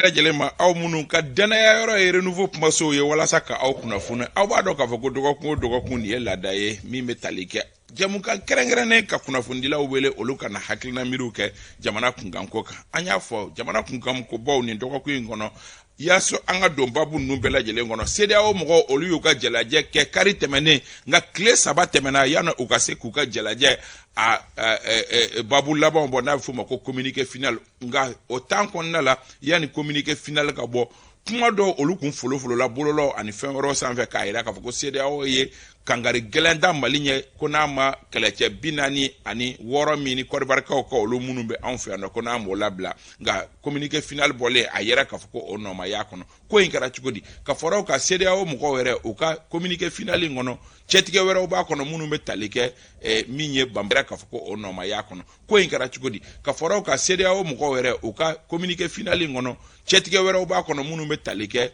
Lajɛlen ma, aw minnu ka dannaya yɔrɔ ye Renouveau kumasow ye walasa ka aw kunnafoni, aw b'a dɔn k'a fɔ ko dɔgɔkun o dɔgɔkun, nin ye laada ye min bɛ tali kɛ jɛmukan kɛrɛnkɛrɛnnen ka kunnafonidilaw wele, olu ka na hakilina miiriw kɛ jamana kunkanko kan. An y'a fɔ jamana kunkankobaw nin dɔgɔkun in kɔnɔ, yaasa an ka don babu ninnu bɛɛ lajɛlen kɔnɔ, CEDEAO mɔgɔw, olu y'u ka jalajɛ kɛ kari tɛmɛnen, nka tile 3 tɛmɛna yanni u ka se k'u ka jalajɛ a babu labanw bɔ, n'a bɛ f'o ma ko communiqué final. Nka o temps kɔnɔna la, yanni communiqué final ka bɔ, kuma dɔw olu kun folofolola bololaw ani fɛn wɛrɛw sanfɛ k'a yira k'a fɔ ko CEDEAO ye kangari gɛlɛn da Mali ɲɛ, ko n'a ma kɛlɛcɛ 46 min ni Kɔdiwarikaw ka olu minnu bɛ anw fɛ yan nɔ, ko n'a m'o labila. Nka communiqué final bɔlen, a yɛrɛ k'a fɔ ko o nɔ ma y'a kɔnɔ. Ko in kɛra cogo di? Ka fara o kan, CEDEAO mɔgɔw yɛrɛ, u ka communiqué final in kɔnɔ, cɛtigɛ wɛrɛw b'a kɔnɔ minnu bɛ tali kɛ min ye banbara, k'a fɔ ko o nɔ ma y'a kɔnɔ. Ko in kɛra cogo di? Ka fara o kan, CEDEAO mɔgɔw yɛrɛ, u ka communiqué final in kɔnɔ, cɛtigɛ wɛrɛw b'a kɔnɔ minnu bɛ tali kɛ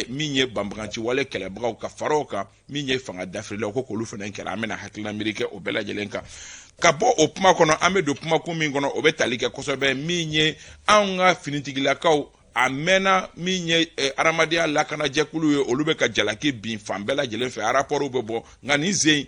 min ye banbaganci wale kɛlɛbagaw, ka fara o kan min ye fanga dafirilaw, ko k'olu fana kɛlɛ. An bɛna hakilina miiri kɛ o bɛɛ lajɛlen kan. Ka bɔ o kuma kɔnɔ, an bɛ don kumakun min kɔnɔ, o bɛ tali kɛ kosɛbɛ min ye anw ka finitigilakaw. A mɛnna min ye adamadenya lakanajɛkulu ye, olu bɛ ka jalaki bin fan bɛɛ lajɛlen fɛ, rapportw bɛ bɔ. Nka nin sen,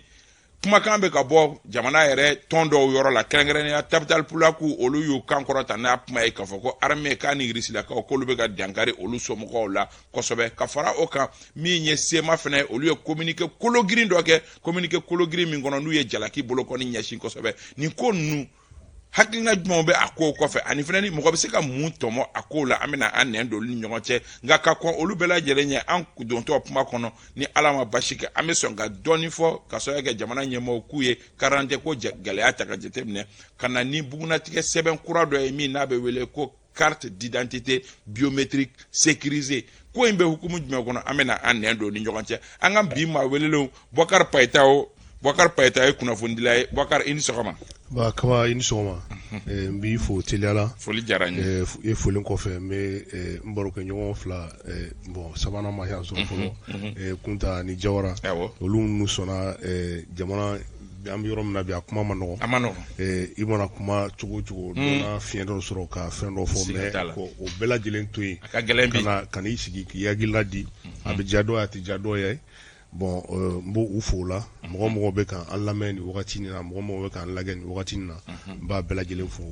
kumakan bɛ ka bɔ jamana yɛrɛ tɔn dɔw yɔrɔ la, kɛrɛnkɛrɛnnenya Tabital Pulaku, olu y'u kan kɔrɔta n'a kuma ye k'a fɔ ko armée k'a ni Irisilakaw, k'olu bɛ ka dankari olu somɔgɔw la kosɛbɛ. Ka fara o kan, min ye CMA fana, olu ye communiqué kologirin dɔ kɛ, communiqué kologirin min kɔnɔ n'u ye jalaki bolokɔni ɲɛsin kosɛbɛ. Nin ko ninnu, hakilina jumɛnw bɛ a kow kɔfɛ, ani fana ni mɔgɔ bɛ se ka mun tɔmɔ a kow la? An bɛna an nɛn don olu ni ɲɔgɔn cɛ. Nka ka kɔn olu bɛɛ lajɛlen ɲɛ, an dontɔ kuma kɔnɔ, ni Ala ma basi kɛ, an bɛ sɔn ka dɔɔni fɔ ka sababu kɛ jamana ɲɛmɔgɔw k'u ye karante ko gɛlɛya ta ka jateminɛ ka na ni bugunnatigɛ sɛbɛn kura dɔ ye min n'a bɛ wele ko carte d'identité biométrique sécurisée. Ko in bɛ hukumu jumɛn kɔnɔ? An bɛna an nɛn don ni ɲɔgɔn cɛ. An ka bi maa welelenw, Bɔkari Payita o Bɔkari Payita ye kunnafonidila ye. Bɔkari, i ni sɔgɔma. Ba Kaba, i ni sɔgɔma. N b'i fo teliya la. Foli diyara n ye. E folen kɔfɛ, n bɛ n barokɛɲɔgɔn fila, bon, sabanan ma yan sɔrɔ fɔlɔ, Kunta ni Jawara, olu minnu sɔnna jamana an bɛ yɔrɔ min na bi, a kuma ma nɔgɔn. A ma nɔgɔn. I mana kuma cogo o cogo, dɔ n'a fiɲɛ dɔ sɔrɔ ka fɛn dɔ fɔ, mais o bɛɛ lajɛlen to yen. A ka gɛlɛn bi. Ka n'i sigi k'i hakilila di, a bɛ diya dɔw ye, a tɛ diya dɔw ye. Bon, n b'u fo o la. Mɔgɔ mɔgɔ bɛ k'an lamɛn nin wagati in na, mɔgɔ mɔgɔ bɛ k'an lajɛ nin wagati in na, n b'a bɛɛ lajɛlen fo,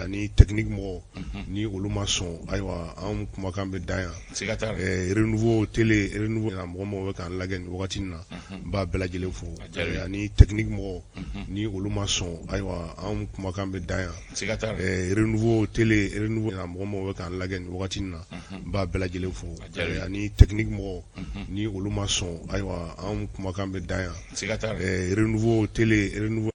ani technique mɔgɔw, ni olu ma sɔn, ayiwa, anw kumakan bɛ dan yan. Siga t'a la. Renouveau télé, Renouveau, mɔgɔ mɔgɔ bɛ k'an lajɛ nin wagati in na, n b'a bɛɛ lajɛlen fo, ani technique mɔgɔw, ni olu ma sɔn, ayiwa, anw kumakan bɛ dan yan. Siga t'a la. Renouveau télé, Renouveau, mɔgɔ mɔgɔ bɛ k'an lajɛ nin wagati in na, n b'a bɛɛ lajɛlen fo, ani technique mɔgɔw, ni olu ma sɔn, ayiwa, anw kumakan bɛ dan yan. Siga t'a la. Renouveau télé, Renouveau.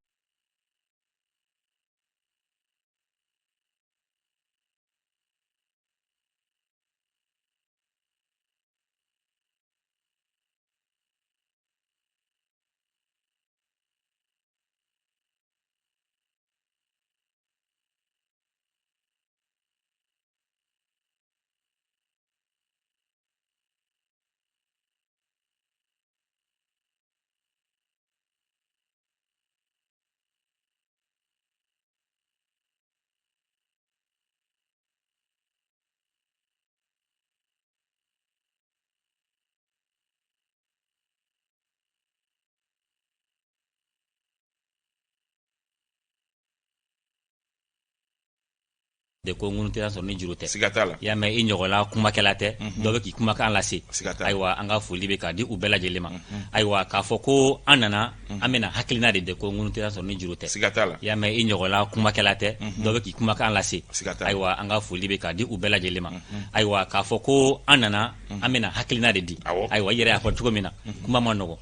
De ko ŋunu tɛ sɔrɔ ni juru tɛ. Siga t'a la. I y'a mɛn, i ɲɔgɔnla kumakɛla tɛ, dɔ bɛ k'i kumakan lase. Siga t'a la. Ayiwa, an ka foli bɛ k'a di u bɛɛ lajɛlen ma. Ayiwa, k'a fɔ ko an nana, an bɛna hakilina de de ko ŋunu tɛ sɔrɔ ni juru tɛ. Siga t'a la. I y'a mɛn, i ɲɔgɔnla kumakɛla tɛ, dɔ bɛ k'i kumakan lase. Siga t'a la. Ayiwa, an ka foli bɛ k'a di u bɛɛ lajɛlen ma. Ayiwa, k'a fɔ ko an nana, an bɛna hakilina de di. Ayiwa, i yɛrɛ y'a fɔ cogo min na, kuma ma nɔgɔn,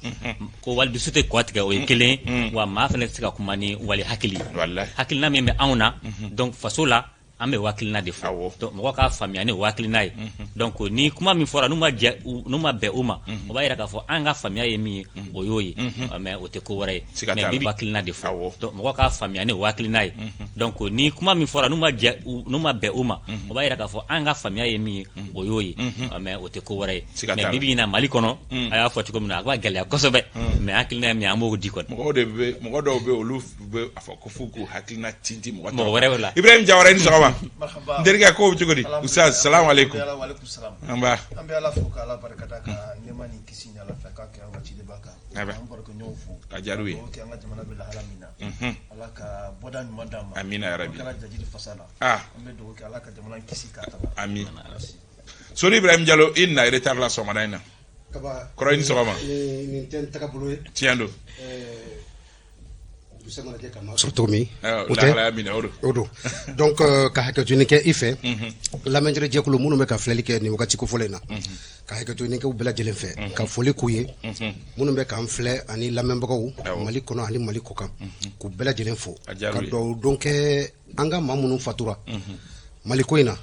ko wali dusu tɛ kɔ tigɛ, o ye kelen, wa maa fana tɛ se ka kuma ni wali hakili ye. Hakilina min bɛ anw na, donc faso la, an bɛ hakilina de fɔ, donc mɔgɔ k'a faamuya ni o hakilina ye. Donc ni kuma min fɔra, n'u ma jɛ, n'u ma bɛn o ma, o b'a yira k'a fɔ an ka faamuya ye min ye, o y'o ye, mais o tɛ ko wɛrɛ ye. Mais bi hakilina de fɔ, donc mɔgɔ k'a faamuya ni o hakilina ye. Donc ni kuma min fɔra, n'u ma jɛ, n'u ma bɛn o ma, o b'a yira k'a fɔ an ka faamuya ye min ye, o y'o ye, mais o tɛ ko wɛrɛ ye. Mais bi bi in na, Mali kɔnɔ, a y'a fɔ cogo min na, a b'a gɛlɛya kosɛbɛ, mais hakilina ye min ye, an b'o di kɔni. Mɔgɔw de bɛ, mɔgɔ dɔw bɛ, olu bɛ a fɔ ko f'u k'u hakilina tintin mɔgɔ mɔgɔ wɛrɛ la. Ibrahim Jawara, i ni sɔgɔma. Marhaba. N terikɛ, ko bɛ cogo di? Ustaz, salam aleykum. An ba. An bɛ Ala fo k'Ala barikada, ka nɛɛma ni kisi ni Ala fɛ k'a kɛ an ka cidenba kan. An b'an barokɛɲɔgɔnw fo. A diyara u ye. Dugawu kɛ an ka jamana bɛ lahala min na, Ala ka bɔda ɲuman d'an ma. Amina ya rabi. An kɛra jajiri fasa la. An bɛ dugawu kɛ, Ala ka jamana in kisi k'a tanga. Ami. Sori Ibrahim Jalo, i na retard la sɔgɔmada in na. Kɔrɔ, i ni sɔgɔma. Nin tɛ n tagabolo ye. Tiɲɛ don. Dugusɛ mana jɛ ka maa sɔrɔ cogo min, o tɛ. Lahalaya minɛ o don. O don. Donc ka hakɛto ɲini kɛ i fɛ, lamɛnjɛrɛ jɛkulu minnu bɛ ka filɛli kɛ nin wagati kofɔlen in na, ka hakɛto ɲini kɛ u bɛɛ lajɛlen fɛ, ka foli k'u ye, minnu bɛ k'an filɛ ani lamɛnbagaw Mali kɔnɔ ani Mali kɔkan, k'u bɛɛ lajɛlen fo, A diyara ka u ye. dugawu don kɛ an ka maa minnu fatura Mali ko in na,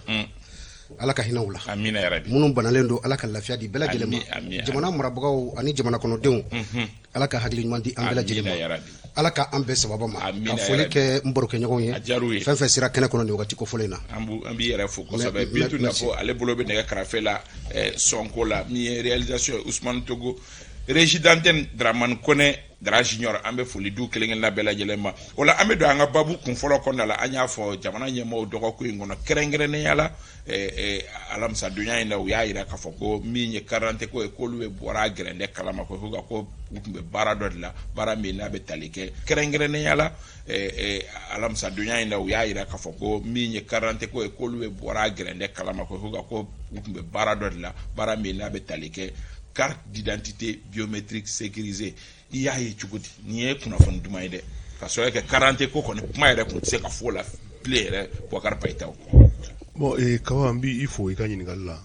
Ala ka hinɛ u la. Amina ya rabi. Minnu banalen don, Ala ka lafiya di bɛɛ lajɛlen ma. Ami, ami. Jamana marabagaw ani jamana kɔnɔdenw, Ala ka hakili ɲuman di an bɛɛ lajɛlen Amina ya ma. rabi. Ala ka an bɛɛ sababa ma. Amina Ka ya foli rabi. kɛ n barokɛɲɔgɔnw ye, A diyara u ye. fɛn fɛn sera kɛnɛ kɔnɔ nin wagati kofɔlen in na. An b'i yɛrɛ fo kosɛbɛ. Bintu Merci. Nafo, ale bolo bɛ nɛgɛ karafe la, sɔnko la. Min ye réalisation ye, Ousmane Togo, régie d'antenne Dramane Kone, Dra Junior. An bɛ foli du kelen kelenna bɛɛ lajɛlen ma. O la, an bɛ don an ka babu kun fɔlɔ kɔnɔna la. An y'a fɔ jamana ɲɛmɔgɔw dɔgɔkun in kɔnɔ, kɛrɛnkɛrɛnnenya la alamisadonya in na, u y'a yira k'a fɔ ko min ye carte ko ye, k'olu bɛ bɔra a gɛrɛndɛ kalama ko ko u tun bɛ baara dɔ de la, baara min n'a bɛ tali kɛ, kɛrɛnkɛrɛnnenya la alamisadonya in na, u y'a yira k'a fɔ ko min ye carte ko ye, k'olu bɛ bɔra a gɛrɛndɛ kalama ko ko u tun bɛ baara dɔ de la, baara min n'a bɛ tali kɛ carte d'identité biométrique sécurisée. I y'a ye cogo di? Nin ye kunnafoni duman ye dɛ, ka sɔrɔ kɛ carte ko kɔni kuma yɛrɛ tun tɛ se ka fɔ o la bilen yɛrɛ. Boubacar Payitaw. Bon, Kaba, n b'i fo i ka ɲininkali la,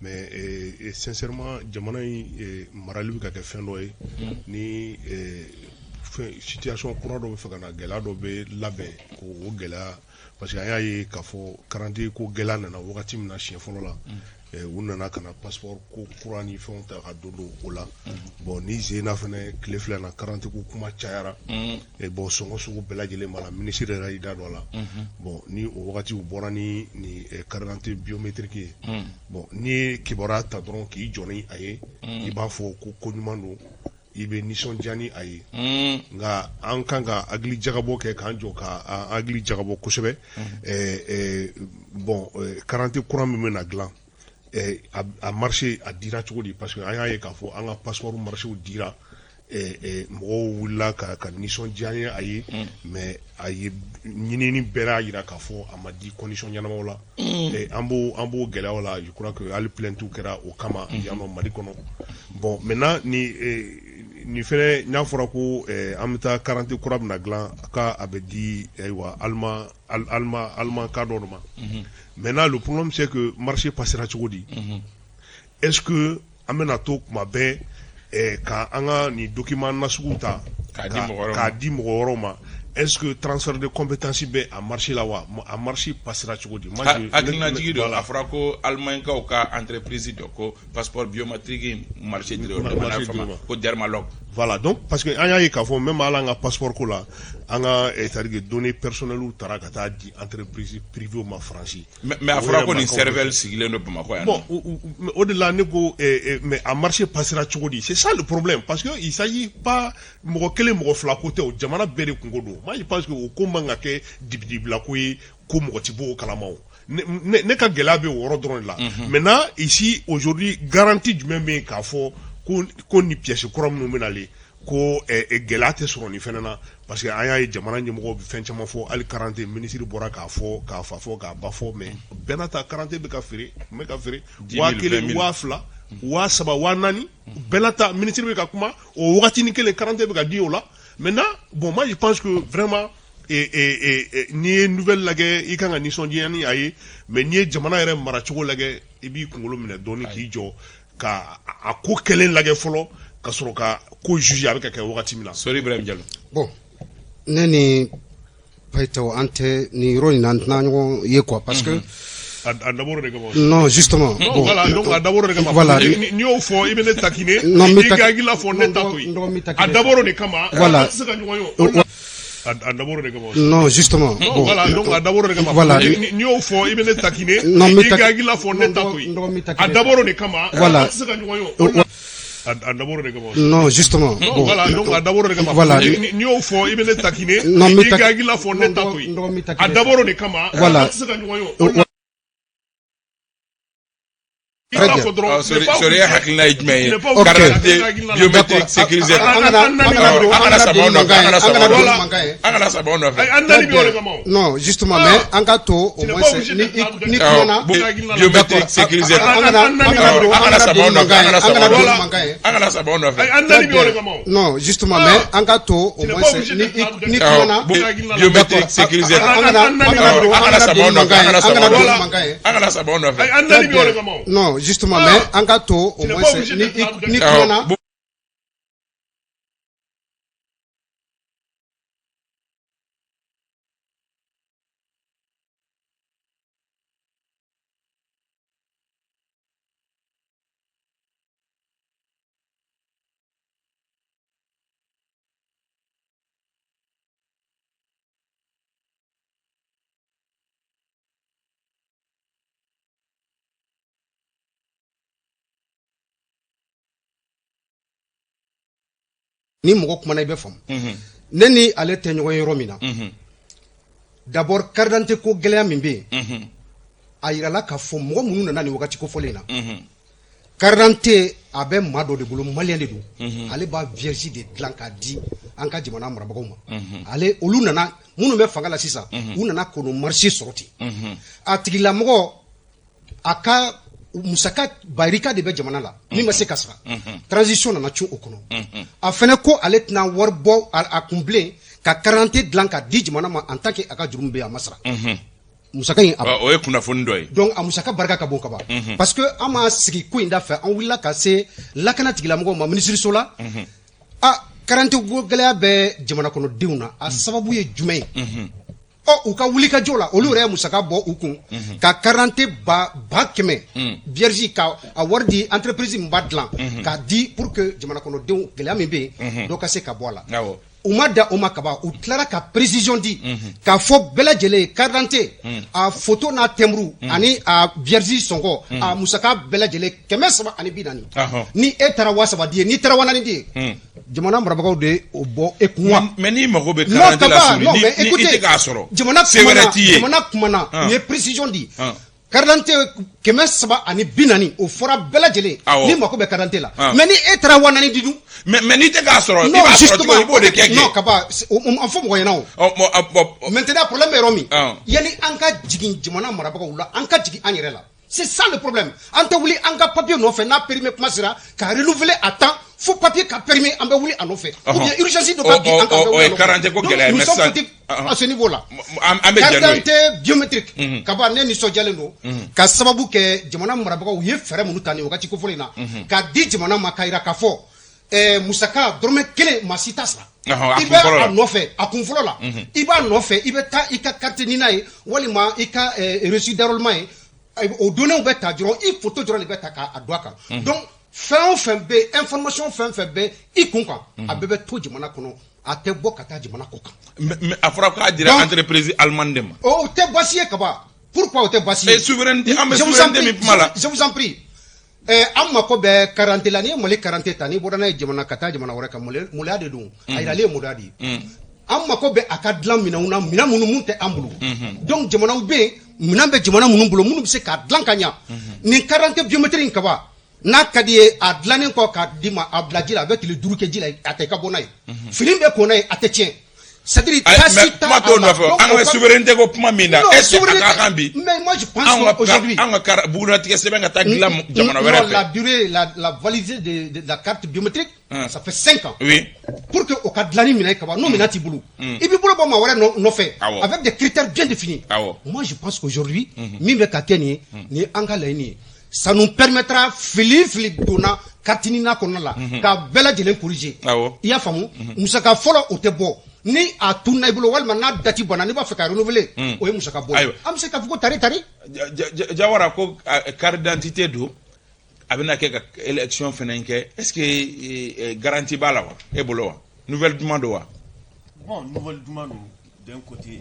mais sincèrement, jamana in marali bɛ ka kɛ fɛn dɔ ye ni fɛn situation kura dɔ bɛ fɛ ka na, gɛlɛya dɔ bɛ labɛn k'o gɛlɛya, parce que an y'a ye k'a fɔ carte ko gɛlɛya nana wagati min na siɲɛ fɔlɔ la, u nana ka na passeport ko kura ni fɛnw ta ka don o la. Bon, ni sen na fɛnɛ, tile fila na, carte ko kuma cayara. Bon, sɔngɔ sugu bɛɛ lajɛlen b'a la, minisiri yɛrɛ y'i da don a la. Bon, ni o wagati u bɔra ni carte d'identité biométrique ye, bon, n'i ye kibaruya ta dɔrɔn k'i jɔ ni a ye, i b'a fɔ ko ko ɲuman don, i bɛ nisɔndiya ni a ye. Nka an kan ka hakili jagabɔ kɛ, k'an jɔ ka an hakili jagabɔ kosɛbɛ. Bon, carte kura min bɛna dilan, a marché a dira cogo di? Parce que an y'a ye k'a fɔ an ka passeport marché dira, mɔgɔw wulila ka nisɔndiya ye a ye, mais a ye ɲinini bɛɛ y'a jira k'a fɔ a ma di condition ɲɛnamaw la. An b'o gɛlɛyaw la. Je crois que hali plainte kɛra o kama yan nɔ Mali kɔnɔ. Bon, maintenant ni fɛnɛ n'a fɔra ko an bɛ taa carte kura bɛna dilan, k'a a bɛ di, ayiwa, allemand ka dɔ de ma. Maintenant, le problème, c'est que marché passera cogo di? Est-ce que an bɛna to kuma bɛɛ ka an ka nin document nasugu ta k'a di mɔgɔ wɛrɛw ma? K'a di mɔgɔ wɛrɛw ma? Est-ce que transfert de compétence bɛ a marché la wa? A marché passera cogo di? Moi, Hakilinajigi don. Voilà. A fɔra ko Allemagne-kaw ka entreprise dɔ ko passeport biométrique marché dira o de ma, n'a Marché fɔ a ma dir'o ma. ko Dermalog. Voilà, donc parce que an y'a ye k'a fɔ même hali an ka passeport ko la, an ka c'est à dire que données personnelles taara ka taa di entreprise privée ma Faransi. Mais a O fɔra yɛrɛ ko nin ma kaw serveur sigilen don Bamakɔ yan. Bon, mais au delà, ne ko, mais a marché passera cogo di? C'est ça le problème, parce que il s'agit pas mɔgɔ kelen, mɔgɔ fila ko tɛ, o jamana bɛɛ de kunko don. Moi, je pense que o ko man ka kɛ dibidibila ko ye, ko mɔgɔ ti bɔ o kalama. O ne ka gɛlɛya bɛ o yɔrɔ dɔrɔn de la. Maintenant, ici, aujourd'hui, garantie jumɛn bɛ yen k'a fɔ ko ni pièce kura minnu bɛ nalen ko gɛlɛya tɛ sɔrɔ nin fɛnɛ na? Parce que an y'a ye jamana ɲɛmɔgɔw bɛ fɛn caman fɔ, hali carte ministre bɔra k'a fɔ, k'a fa fɔ, k'a ba fɔ, mais bɛɛ n'a ta, carte bɛ ka feere, bɛ ka feere 10 000, 5000, 20 000. 2000, 3000, 4000. Bɛɛ n'a ta, ministre bɛ ka kuma o wagatinin kelen, carte bɛ ka di o la. Maintenant, bon, moi, je pense que vraiment et n'i ye nouvelle lajɛ, i kan ka nisɔndiya ni a ye, mais n'i ye jamana yɛrɛ maracogo lajɛ, i b'i kunkolo minɛ dɔɔni k'i jɔ ka a ko kɛlen lajɛ fɔlɔ, ka sɔrɔ ka ko juger a bɛ ka kɛ wagati min na. Sori Ibrahim Jalo. Bon, ne ni Payitaw, an tɛ nin yɔrɔ in na, an tɛna ɲɔgɔn ye quoi, parce que A dabɔra de kama. Non, justement. Non, bon, voilà, donc a dabɔra de kama. Voilà. N'i y'o fɔ, i bɛ ne taquiner. Non, n bɛ I ka hakilila fɔ, ne ta to n yen. dɔgɔ, n bɛ A taquiner. dabɔra de kama. Voilà. An tɛ se ka ɲɔgɔn ye o. A dabɔra de kama. Non, justement. Non, bon, voilà, donc a dabɔra de kama. Voilà. N'i y'o fɔ, i bɛ ne taquiner. Non, n bɛ I ka hakilila fɔ, ne Non, ta to n yen. dɔgɔ, n bɛ A taquiner. dabɔra de kama. Voilà. An tɛ se ka ɲɔgɔn ye o. A dabɔra de kama. Non, justement. Non, voilà, donc a dabɔra de kama. Voilà. N'i y'o fɔ, i bɛ ne taquiner. Non, n bɛ I ka hakilila fɔ, ne ta to yen. n dɔgɔ, n bɛ taquiner. A dabɔra de kama. Voilà. An tɛ se ka ɲɔgɔn ye o. I Très t'a bien. fɔ dɔrɔn. Sori, e hakilina ye jumɛn ye? Ok. Carte d'identité biométrique sécurisée. An kana an kana don An kana sama o nɔfɛ, an kana an sama kana o don nɔfɛ. mankan ye. An kana sama o nɔfɛ. An naani bɛ o de kama o. Non, justement, mais an ka to au Tu n'es moins pas obligé ni de ni Awɔ, kumana. Biométrique sécurisée. An kana an kana don An an kana kana sama o don nɔfɛ, mankan an ye. kana An sama kana o don nɔfɛ. mankan ye. An kana sama o nɔfɛ. An naani bɛ o de kama o. Non, justement, mais an ka to au Tu n'es moins pas obligé ni de ni Awɔ, kumana. Biométrique sécurisée. An kana an kana don An an kana kana sama o don nɔfɛ, mankan an ye. kana An sama kana o don nɔfɛ. mankan ye. An kana sama o nɔfɛ. An naani bɛ o de kama o. Non, justement, mais an ka to au Tu n'es moins pas obligé ni de ni Awɔ, kumana. Ni mɔgɔ kumana, i bɛ faamu. Ne ni ale tɛ ɲɔgɔn ye yɔrɔ min na, d'abord, carte d'identité ko gɛlɛya min bɛ yen, a yirala k'a fɔ mɔgɔ minnu nana nin wagati kofɔlen in na, carte d'identité a bɛ maa dɔ de bolo, malien de don, ale b'a vierge de dilan k'a di an ka jamana marabagaw ma. Ale olu nana, minnu bɛ fanga la sisan, u nana k'o marché sɔrɔ ten. A tigilamɔgɔ a ka musaka barika de bɛ jamana la min ma se ka sara, transition nana cun o kɔnɔ. A fɛnɛ ko ale tɛna wari bɔ a kun bilen ka carte d'identité dilan ka di jamana ma en tant que a ka juru min bɛ yen, a ma sara musaka in a O ye kunnafoni dɔ ye. Donc a musaka barika ka bon ka ban, parce que an m'a sigi ko in da fɛ, an wulila ka se lakana tigilamɔgɔw ma minisiriso la. A carte ko gɛlɛya bɛ jamana kɔnɔdenw na, a sababu ye jumɛn ye? Ɔ, u ka wuli ka jɔ la, olu yɛrɛ ye musaka bɔ u kun ka carte 100 000 vierge ka a wari di entreprise min b'a dilan k'a di pour que jamana kɔnɔdenw, gɛlɛya min bɛ yen, dɔ ka se ka bɔ a la. U ma da o ma kaba, u tilara ka précision di k'a fɔ bɛɛ lajɛlen ye, carte d'identité a photo n'a timbre ani a vierge sɔngɔ, a musaka bɛɛ lajɛlen 340. Ni e taara 3000 di ye, n'i taara 4000 di ye, jamana marabagaw de o bɔ e kun wa. Mais n'i mago bɛ carte d'identité la, Sori, ni i tɛ k'a sɔrɔ, jamana se wɛrɛ t'i ye. Jamana kumana, u ye précision di, carte d'identité 340, o fɔra bɛɛ lajɛlen, ni mako bɛ carte d'identité la. Mais ni e taara 4000 di dun? Mais n'i tɛ k'a sɔrɔ, i b'a sɔrɔ cogo, i b'o de kɛ. Non, kaba, an fɔ mɔgɔ ɲɛna o. Maintenant, problème bɛ yɔrɔ min, yanni an ka jigin jamana marabagaw la, an ka jigin an yɛrɛ la. C'est ça le problème. An tɛ wuli an ka papier nɔfɛ n'a périmé kuma sera ka renouveler à temps, fo papier ka périmé an bɛ wuli a nɔfɛ, ou bien urgence dɔ ka bin an kan, an bɛ wuli a nɔfɛ. O ye carte ko gɛlɛya ye. Donc nous sommes fautifs à ce niveau là. An bɛ jɛ n'o ye. Carte d'identité biométrique kaba, ne nisɔndiyalen don ka sababu kɛ jamana marabagaw ye fɛɛrɛ minnu ta nin wagati kofɔlen in na k'a di jamana ma, k'a yira k'a fɔ musaka dɔrɔmɛ kelen maa si t'a sara. A I bɛ kun fɔlɔ la. A nɔfɛ, a kun fɔlɔ la, i b'a nɔfɛ, i bɛ taa i ka carte NINA ye walima i ka reçu d'enrôlement ye, o données bɛ ta dɔrɔn, i photo dɔrɔn de bɛ ta k'a don a kan. Donc fɛn o fɛn bɛ yen, information fɛn fɛn bɛ i kun kan, a bɛɛ bɛ to jamana kɔnɔ, a tɛ bɔ ka taa jamana kɔ kan. Mais a fɔra k'a dira entreprise allemande de ma. O tɛ baasi ye kaba. Pourquoi o tɛ baasi ye? Souveraineté, an bɛ souveraineté min kuma la. Je vous en prie. An mako bɛ carte la. N'i ye Mali carte ta, n'i bɔra n'a ye jamana ka taa jamana wɛrɛ kan, maloya de don, a yiralen ye maloya de ye. An mako bɛ a ka dilan minɛnw na, minɛn minnu mun tɛ an bolo. Donc jamanaw bɛ yen, minɛn bɛ jamana minnu bolo, minnu bɛ se k'a dilan ka ɲa. Nin carte biométrique in kaba, n'a ka di ye, a dilannen kɔ k'a d'i ma, a bila ji la, a bɛ tile 5 kɛ ji la, a tɛ i ka bɔ n'a ye, fini bɛ ko n'a ye, a tɛ tiɲɛ. C'est à dire taasi t'a. Kuma t'o nɔfɛ. An ka souveraineté ko kuma min na, est ce que a ka kan bi? Mais moi, je pense qu'aujourd'hui an ka bugunatigɛ sɛbɛn ka taa dilan jamana wɛrɛ fɛ. La durée, la validité de la carte biométrique, ça fait 5 ans. Pour que o ka dilanni minɛ kaban, n'o minɛ t'i bolo, i b'i bolo bɔ maa wɛrɛ nɔfɛ avec des critères bien définis. Moi, je pense qu'aujourd'hui, min bɛ ka kɛ nin ye, nin ye an ka laɲini ye. Ça nous permettra, fili fili donna carte NINA kɔnɔna la, ka bɛɛ lajɛlen corriger. I y'a faamu, musaka fɔlɔ o tɛ bɔ. Ni a tunna i bolo walima n'a date banna, n'i b'a fɛ ka renouveler, o ye musaka bɔ ye. An bɛ se k'a fɔ ko tari tari. Jawara ko carte d'identité don, a bɛna kɛ ka élection fɛnɛ kɛ. Est ce que garantie b'a la wa, e bolo wa? Nouvelle duman don wa? Bon, nouvelle duman don d'un côté,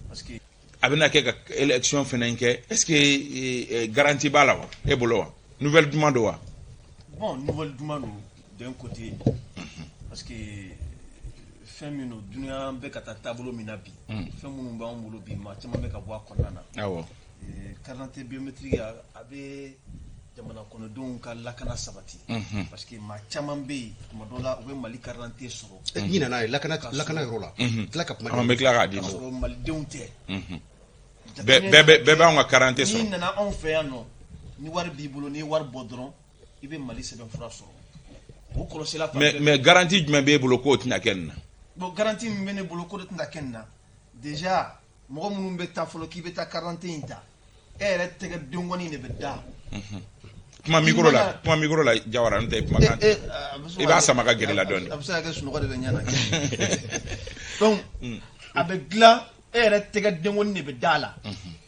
parce que A bɛna kɛ ka élection fɛnɛ kɛ. Est ce que garantie b'a la wa, e bolo wa? Nouvelle duman don wa? Bon, nouvelle duman don d'un côté, parce que fɛn min don, dunuya bɛ ka taa taabolo min na bi, fɛn minnu b'an bolo bi, maa caman bɛ ka bɔ a kɔnɔna na. Carte d'identité biométrique, a bɛ jamana kɔnɔdenw ka lakana sabati, parce que maa caman bɛ yen, tuma dɔ la, u bɛ Mali carte d'identité sɔrɔ. N'i nana ye lakana, lakana yɔrɔ la, tila ka kuma. An bɛ tila k'a di. K'a sɔrɔ malidenw tɛ. Bɛɛ b'anw ka carte N'i sɔrɔ. nana anw fɛ yan nɔ, ni wari b'i bolo, n'i ye wari bɔ dɔrɔn, i bɛ Mali sɛbɛnfura sɔrɔ. O kɔlɔsila fan bɛɛ. Mais garantie jumɛn b'e bolo k'o tɛna kɛ nin na? Bon, garantie min bɛ ne bolo k'o de tɛna kɛ nin na, déjà mɔgɔ minnu bɛ taa fɔlɔ k'i bɛ taa carte d'identité in ta, e yɛrɛ tɛgɛ denkɔni de bɛ da. Kuma micro la, kuma micro la, Jawara, n'o tɛ kumakan Eh, eh, a bɛ se i b'a sama ka gɛrɛ la dɔɔni. A bɛ se ka kɛ sunɔgɔ de bɛ ɲɛ na. Donc a bɛ dilan, e yɛrɛ tɛgɛ denkɔni de bɛ da la,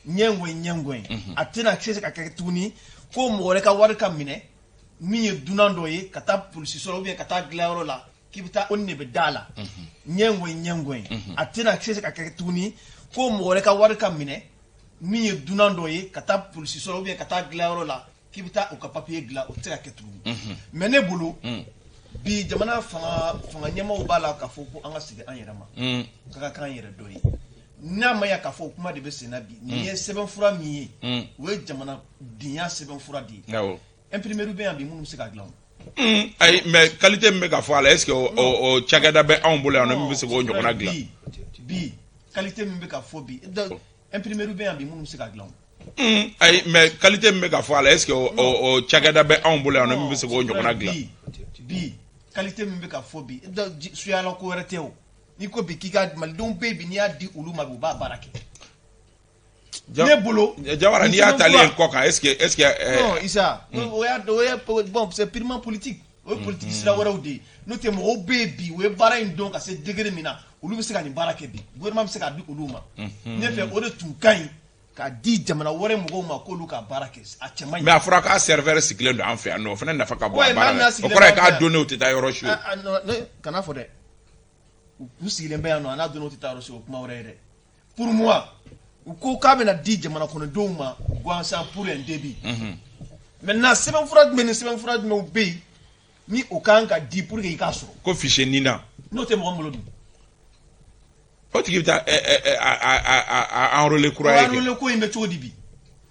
ɲɛngɔn ɲɛngɔn. A tɛna se ka kɛ tuguni ko mɔgɔ wɛrɛ ka wari ka minɛ min ye dunan dɔ ye ka taa polisi sɔrɔ ou bien ka taa dilanyɔrɔ la k'i bɛ taa, o de bɛ da la, ɲɛngɔn ɲɛngɔn. A tɛna se ka kɛ tuguni ko mɔgɔ wɛrɛ ka wari ka minɛ min ye dunan dɔ ye ka taa polisi sɔrɔ ou bien ka taa dilanyɔrɔ la k'i bɛ taa u ka papiye dilan. O tɛ se ka kɛ tuguni. Mais ne bolo bi, jamana fanga ɲɛmaaw b'a la k'a fɔ ko an ka segin an yɛrɛ ma, ka ka k'an yɛrɛ dɔ ye. N'a ma ya k'a fɔ o kuma de bɛ sen na bi, nin ye sɛbɛnfura min ye, o ye jamanadenya sɛbɛnfura de ye. Imprimerie bɛ yan bi minnu bɛ se k'a dilan o. Ayi, mais qualité min bɛ ka fɔ a la, est ce que o cakɛda bɛ anw bolo yan nɔ min bɛ se k'o ɲɔgɔnna dilan? Bi, qualité min bɛ ka fɔ bi, imprimerie bɛ yan bi minnu bɛ se k'a dilan o. Ayi, mais qualité min bɛ ka fɔ a la, est ce que o cakɛda bɛ anw bolo yan nɔ min bɛ se k'o ɲɔgɔnna dilan? Bi, qualité min bɛ ka fɔ bi, suyala ko wɛrɛ tɛ o. N'i ko bi k'i ka malidenw bɛ yen bi, n'i y'a di olu ma bi, u b'a baara kɛ. Ne bolo Jawara, n'i y'a talen kɔ kan, est ce que Non, Isa, o y'a bon, c'est purement politique. O ye politique sira wɛrɛw de ye. N'o tɛ, mɔgɔw bɛ yen bi, u ye baara in dɔn ka se degré min na, olu bɛ se ka nin baara kɛ bi. Gouvernement bɛ se k'a di olu ma. Ne fɛ, o de tun ka ɲi k'a di jamana wɛrɛ mɔgɔw ma k'olu ka baara kɛ. A cɛ man ɲi. Mais a fɔra k'a serveur sigilen don an fɛ yan nɔ, o fana nafa ka bon Ouais, a baara mais la. hali n'a O sigilen kɔrɔ ye b'an k'a fɛ yan. données tɛ taa yɔrɔ si o. Ah, ah, non, kana fɔ dɛ. U sigilen bɛ yan nɔ, a n'a données tɛ taa yɔrɔ si, o kuma wɛrɛ ye dɛ. Pour moi, u ko k'a bɛna di jamana kɔnɔdenw ma gansan pour un début. Maintenant, sɛbɛnfura jumɛn ni sɛbɛnfura jumɛnw bɛ yen ni o kan ka di pour que i k'a sɔrɔ? Ko fichier NINA. N'o tɛ mɔgɔ min bolo dun? O tigi bɛ taa ɛ ɛ ɛ a a a a enrôler kura ye kɛ. Enrôler ko in bɛ cogo di bi?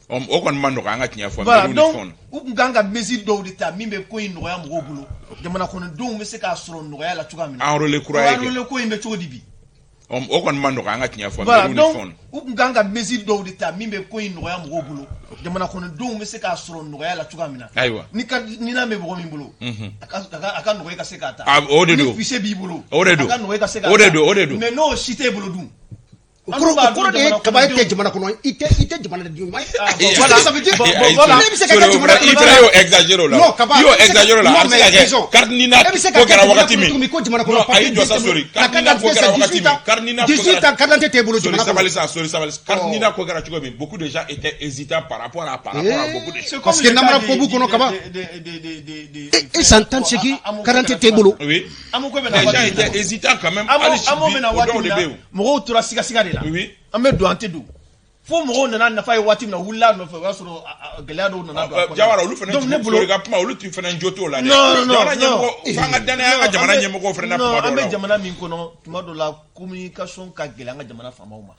O kɔni ma nɔgɔn, an ka tiɲɛ fɔ. Voilà, Mairie ni donc fɛnw na. u tun kan ka mesure dɔw de ta min bɛ ko in nɔgɔya mɔgɔw bolo, jamana kɔnɔdenw bɛ se k'a sɔrɔ nɔgɔya la cogoya min na. Enrôler kura ye kɛ. Enrôler ko in bɛ cogo di bi? O kɔni ma nɔgɔn, an ka tiɲɛ fɔ. Voilà, Mairie ni donc fɛnw na. u tun kan ka mesure dɔw de ta min bɛ ko in nɔgɔya mɔgɔw bolo, jamana kɔnɔdenw bɛ se k'a sɔrɔ nɔgɔya la cogoya min na. Ni ka ni n'a bɛ mɔgɔ min bolo, a ka nɔgɔ i ka se k'a ta. Ah, o de don. Ni fichier b'i bolo, O de don. a ka nɔgɔ i ka se k'a O de ta. don, o de don. Mais n'o si t'e bolo dun? O kɔrɔ, o kɔrɔ de ye kaba, e tɛ jamana kɔnɔ, i tɛ jamana den ɲuman ye. Ah, bon, Eh, voilà. Ça veut dire Bon, Eh, bon, ayi, voilà. Ne bɛ se ka kɛ Sori, jamana i fana y'o exagéré o la. Non, Kaba, I y'o e bɛ se ka- exagéré o la. Non, A bɛ se ka mais kɛ disons, carte NINA e bɛ se ka ko kɛ kɛra jamana wagati kɔnɔ min. cogo min ko jamana kɔnɔ Non, ayi, papier jɔ sa, Sori. la Carte NINA ko carte kɛra d'identité, wagati min. Carte NINA ko 18 kɛra ans, carte d'identité t'e bolo Sori, jamana kɔnɔ. sabali sa, Sori, sabali. Carte NINA ko kɛra cogo min, beaucoup de gens étaient hésitants par rapport à beaucoup de C'est choses. comme Parce que le cas namara ko b'u kɔnɔ, Kaba. E san 18, carte d'identité t'e bolo. Oui. Amo ko bɛ na Les gens waati min na. étaient hésitants quand même. Amo Hali amo bi, bɛ na o waati dɔw min de na, bɛ yen. mɔgɔw tora sigasiga de la. An bɛ don, an tɛ don, fo mɔgɔw nana nafa ye waati min na, u wulila a nɔfɛ, o y'a sɔrɔ gɛlɛya dɔw nana don a kɔnɔ. Jawara, olu fana Donc ne bolo Sori ka kuma, olu tun fana jo t'o la dɛ. Non, non, Jamana non. ɲɛmɔgɔ, f'an ka danaya an ka jamana ɲɛmɔgɔw fana na Non, kuma an dɔw la bɛ o. jamana min kɔnɔ, tuma dɔ la, communication ka gɛlɛn an ka jamana faamaw ma.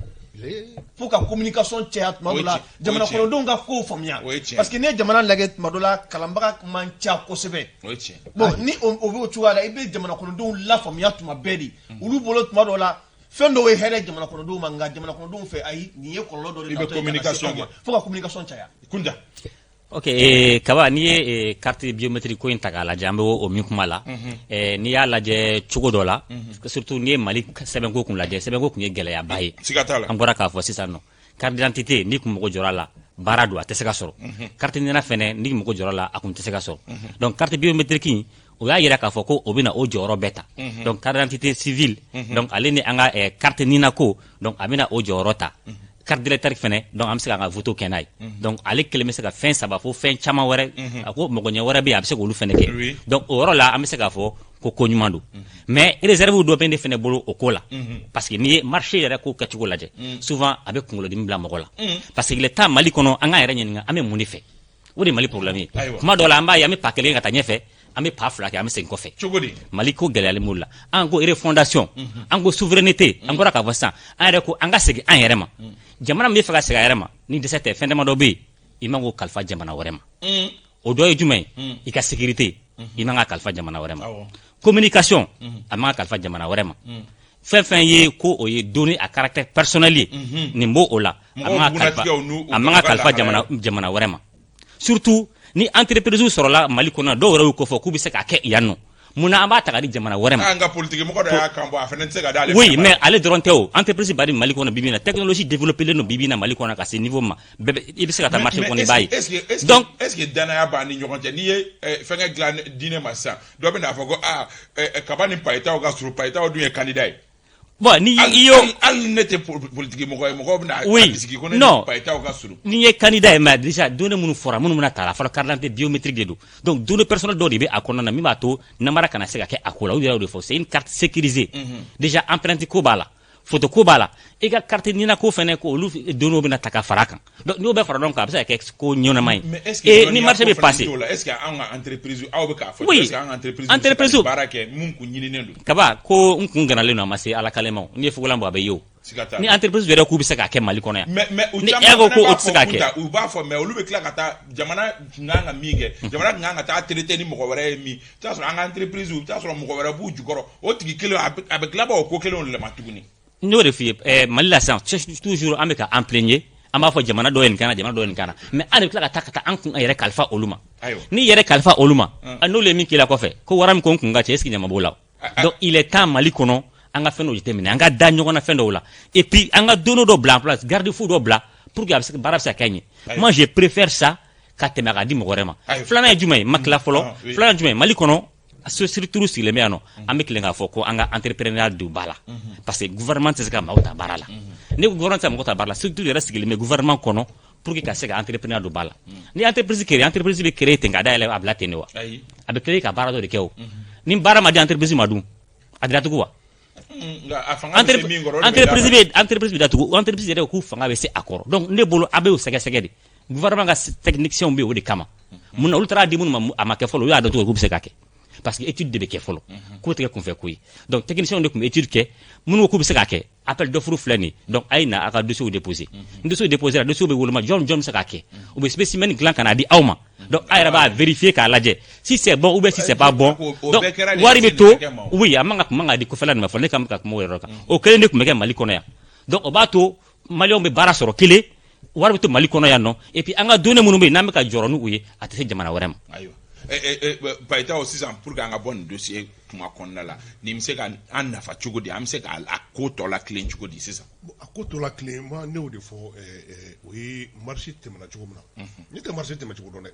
Fo ka communication caya tuma O ye dɔ la, tiɲɛ, o ye jamana tiɲɛ. kɔnɔdenw ka kow faamuya. O ye tiɲɛ. Parce que n'i ye jamana lajɛ, tuma dɔ la, kalanbaga man ca kosɛbɛ. O ye tiɲɛ. Bon, ni o bɛ o cogoya la, i bɛ jamana kɔnɔdenw lafaamuya tuma bɛɛ de. Olu bolo, tuma dɔw la, fɛn dɔw ye hɛrɛ jamana kɔnɔdenw ma, nka jamana kɔnɔdenw fɛ, ayi, nin ye kɔlɔlɔ dɔ de I bɛ natɔ ye ka na se communication anw ma. kɛ. Fo ka communication caya. Kunta. Ok, Kaba, n'i ye carte biométrique ko in ta k'a lajɛ, an bɛ o min kuma la, n'i y'a lajɛ cogo dɔ la, surtout n'i ye Mali sɛbɛnko kun lajɛ, sɛbɛnko kun ye gɛlɛyaba ye. Siga t'a la. An bɔra k'a fɔ sisan nɔ, carte d'identité, n'i kun mago jɔra a la, baara don, a tɛ se ka sɔrɔ. Carte NINA fɛnɛ, n'i mago jɔra a la, a kun tɛ se ka sɔrɔ. Donc carte biométrique in, o y'a yira k'a fɔ ko o bɛna o jɔyɔrɔ bɛɛ ta. Donc carte d'identité civile, donc ale ni an ka carte NINA ko, donc a bɛna o jɔyɔrɔ ta. Carte d'électeur fɛnɛ, donc an bɛ se k'an ka vote kɛ n'a ye. Donc ale kelen bɛ se ka fɛn saba fo fɛn caman wɛrɛ, a ko mɔgɔ ɲɛ wɛrɛ bɛ yen, a bɛ se k'olu fɛnɛ kɛ. Donc o yɔrɔ la, an bɛ se k'a fɔ ko ko ɲuman don, mais réserve dɔ bɛ ne fɛnɛ bolo o ko la, parce que n'i ye marché yɛrɛ ko kɛcogo lajɛ, souvent a bɛ kunkolodimi bila mɔgɔ la, parce que il est temps, Mali kɔnɔ, an k'an yɛrɛ ɲininka an bɛ mun de fɛ. O de ye Mali problème ye. Ayiwa. Kuma dɔw la, an b'a ye, an bɛ pas kelen ka taa ɲɛfɛ, an bɛ pas fila kɛ, an bɛ segin kɔfɛ. Cogo di? Mali ko gɛlɛyalen b'o la. An ko refondation, an ko souveraineté, an bɔra k'a fɔ sisan, an yɛrɛ ko an ka segin an yɛrɛ ma. Jamana min bɛ fɛ ka segin a yɛrɛ ma, ni dɛsɛ tɛ, fɛn damadɔ bɛ yen, i man k'o kalifa jamana wɛrɛ ma. O dɔ ye jumɛn ye? I ka sécurité, i man ka kalifa jamana wɛrɛ ma. Communication, a man ka kalifa jamana wɛrɛ ma. Fɛn fɛn ye ko o ye données à caractère personnel ye, nin b'o o la, a Mɔgɔw man ka kalifa bugunnatigɛw n'u- a man ka u ka kalifa lahalaya. jamana wɛrɛ ma, surtout ni entreprise sɔrɔla Mali kɔnɔ, dɔw yɛrɛ y'u kofɔ k'u bɛ se k'a kɛ yan nɔ. Munna an b'a ta ka di jamana wɛrɛ ma? An ka politique mɔgɔ dɔ y'a kan bɔ, a fana tɛ se ka d'ale Oui, fana ma. mais ale dɔrɔn tɛ. O entreprise bari Mali kɔnɔ bibi in na, technologie développée len don bibi in na Mali kɔnɔ ka se niveau ma bɛɛ i bɛ se ka taa marché kɔnɔ, i b'a ye. Est-ce que Donc est-ce que danaya b'an ni ɲɔgɔn cɛ? N'i ye fɛnkɛ dilan di ne ma sisan, dɔ bɛ n'a fɔ ko aa, Kaba ni Payitaw ka surun, Payitaw dun ye candidat ye. Bon, ni i y'o Hali ni ne tɛ politique mɔgɔ ye, mɔgɔw bɛna Oui. a bisigi ko ne Non. ni Payitaw ka surun. N'i ye candidat ye, mais déjà données minnu fɔra, minnu bɛna ta la, a fɔra carte d'identité biométrique de don. Donc données personnelles dɔw de bɛ a kɔnɔna na min b'a to namara kana se ka kɛ a ko la. U yɛrɛ y'o de fɔ, c'est une carte sécurisée. Déjà empreinte ko b'a la, photo ko b'a la, i ka carte NINA ko fɛnɛ, ko olu données bɛna ta ka fara a kan. Donc n'o bɛɛ fara ɲɔgɔn kan, a bɛ se ka kɛ ko ɲɛnama ye. Mais est-ce que Et ni marché bɛ passer la, est-ce que an ka entreprise, aw bɛ k'a fɔ, Oui. est-ce que an ka entreprise bɛ se ka Entreprise nin baara kɛ mun kun ɲininen don? Kaba ko n kun ganalen don, a ma se ala kale ma o. N'i ye fugolan bɔ, a bɛ ye o. Siga t'a la. Ni entreprise yɛrɛ k'u bɛ se k'a kɛ Mali kɔnɔ yan, Mais u ni caman e ko fana ko b'a o tɛ se fɔ k'a kun kɛ. ta, u b'a fɔ, mais olu bɛ tila ka taa jamana tun kan ka min kɛ, jamana tun kan ka taa traité ni mɔgɔ wɛrɛ ye min, i bɛ t'a sɔrɔ an ka entreprise, i bɛ t'a sɔrɔ mɔgɔ wɛrɛ b'u jukɔrɔ, o tigi kelen a bɛ tila o ko kelenw de ma tuguni. N y'o de f'i ye, Mali la sisan, toujours an bɛ ka an plaigner, an b'a fɔ jamana dɔ ye nin kana, jamana dɔ ye nin kana, mais an de bɛ tila ka taa an kun yɛrɛ kalifa olu ma. N'i yɛrɛ kalifa olu ma, n'olu ye min k'i la kɔfɛ, ko wara min ko n kun ka cɛ, est ce que ɲama b'o la? Donc il est temps, Mali kɔnɔ, an ka fɛn dɔw jateminɛ, an ka da ɲɔgɔn na fɛn dɔw la, et puis an ka données dɔw bila en place, garde-fou dɔw bila pour que a bɛ se baara bɛ se ka kɛ ɲɛ. Moi, je préfère ça ka tɛmɛ a ka di mɔgɔ wɛrɛ ma. Filanan ye jumɛn ye? Ma tila fɔlɔ. Filanan ye jumɛn ye? Mali kɔnɔ, structure sigilen bɛ yan nɔ, an bɛ tilen k'a fɔ ko an ka entrepreneuriat don ba la, parce que gouvernement tɛ se ka maaw ta baara la. Ni gouvernement tɛ se ka mɔgɔ ta baara la, structure yɛrɛ sigilen bɛ gouvernement kɔnɔ pour que ka se ka entrepreneuriat don ba la. Ni entreprise créé, entreprise bɛ créer ten ka dayɛlɛ a bila ten de wa? A bɛ créer ka baara dɔ de kɛ. O ni baara ma di entreprise ma dun, a tɛ datugu wa? Entreprise bɛ, entreprise bɛ datugu. Entreprise yɛrɛ k'u fanga bɛ se a kɔrɔ. Donc ne bolo, a bɛ o sɛgɛsɛgɛ de. Gouvernement ka techniciens bɛ o de kama. Mun na olu taara di minnu ma, a ma kɛ fɔlɔ, olu y'a dɔn cogo k'u bɛ se ka kɛ? Parce que étude de bɛ kɛ fɔlɔ, k'o tɛ kɛ kunfɛ ko ye. Donc techniciens de tun bɛ étude kɛ. Minnu ko k'u bɛ se k'a kɛ, appel d'offre filɛ nin ye. Donc a ye na a ka dossier déposer. Ni dossier déposer la, dossier bɛ woloma, jɔn jɔn bɛ se k'a kɛ, u bɛ spécimen dilan ka n'a di aw ma. Donc a yɛrɛ b'a vérifier k'a lajɛ si c'est bon ou bien si c'est pas bon. Donc wari bɛ to. Oui, a man ka man ka di kɔfɛla nin ma fɔlɔ. Ne kan bɛ ka kuma o yɔrɔ kan. O kelen de tun bɛ kɛ Mali kɔnɔ yan. Donc o b'a to maliyɛnw bɛ baara sɔrɔ, kelen wari bɛ to Mali kɔnɔ yan nɔ, et puis an ka données minnu bɛ yen n'an bɛ ka jɔrɔ n'u ye, a tɛ se jamana wɛrɛ ma. Ayiwa, Payitaw, sisan, pour que an ka bɔ nin dossier kuma kɔnɔna la, nin bɛ se ka an nafa cogo di? An bɛ se ka a ko tɔ la tilen cogo di sisan? A ko tɔ la tilen, moi, ne y'o de fɔ, o ye marché tɛmɛna cogo min na, ne tɛ marché tɛmɛ cogo dɔn dɛ.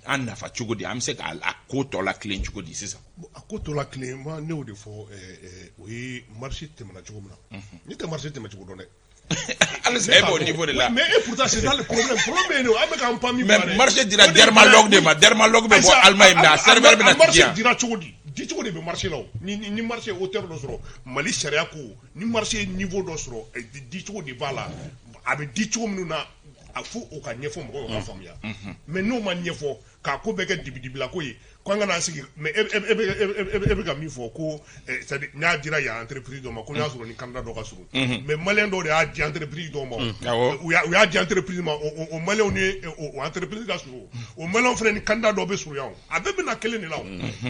An nafa cogo di? An bɛ se ka a ko tɔ la tilen cogo di sisan? A ko tɔ la tilen, moi, ne y'o de fɔ, o ye marché tɛmɛna cogo min na, ne tɛ marché tɛmɛ cogo dɔn dɛ. Halisa e b'o niveau de la. Mais et pourtant c'est ça le problème. Problème bɛ yen nɔ, an bɛ k'an pan min. Mais marché dira Dermalog de ma. Dermalog bɛ bɔ Allemagne, mais a serveur bɛ na tigi yan. Marché dira cogo di? Di cogo de bɛ marché la o. Ni marché hauteur dɔ sɔrɔ, Mali sariya ko, ni marché niveau dɔ sɔrɔ, di cogo de b'a la. A bɛ di cogo minnu na, a fo o ka ɲɛfɔ mɔgɔw ka faamuya. Mais n'o ma ɲɛfɔ, k'a ko bɛɛ kɛ dibidibila ko ye, ko an kana sigi. Mais e bɛ ka min fɔ ko, c'est à dire n'a dira yan entreprise dɔ ma, ko n'a sɔrɔ ni candidat dɔ ka surun, mais maliyɛn dɔw de y'a di entreprise dɔw ma, u y'a di entreprise ma, o maliyɛnw ni o entreprise ka surun, o maliyɛnw fana ni candidat dɔw bɛ surunya, o a bɛɛ bɛ na kelen de la. O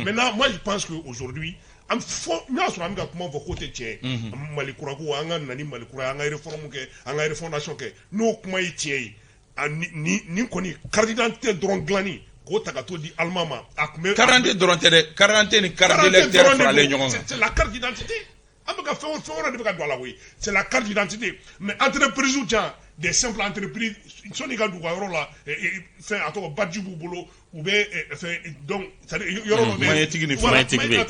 maintenant, moi, je pense que aujourd'hui, an fɔ n'a sɔrɔ an bɛ ka kuma fɔ k'o tɛ tiɲɛ ye, Mali kura ko, an ka na ni Mali kura ye, an ka réforme kɛ, an ka refondation kɛ, n'o kuma ye tiɲɛ ye, nin kɔni, carte d'identité dɔrɔn dilanni k'o ta ka t'o di Allemand ma, a tun bɛ Carte d'identité dɔrɔn tɛ dɛ, carte d'identité ni carte d'électeur faralen ɲɔgɔn kan. C'est la carte d'identité. An bɛ ka fɛn o fɛn wɛrɛ de bɛ ka don a la koyi. C'est la carte d'identité. Mais entreprise can, des simples entreprises, sɔnni ka don u ka yɔrɔ la, fɛn a tɔgɔ, badge b'u bolo, u bɛ fɛn. Donc c'est à dire yɔrɔ dɔ bɛ Maɲɛtigi ni fɛn. Maɲɛtigi bɛ yen,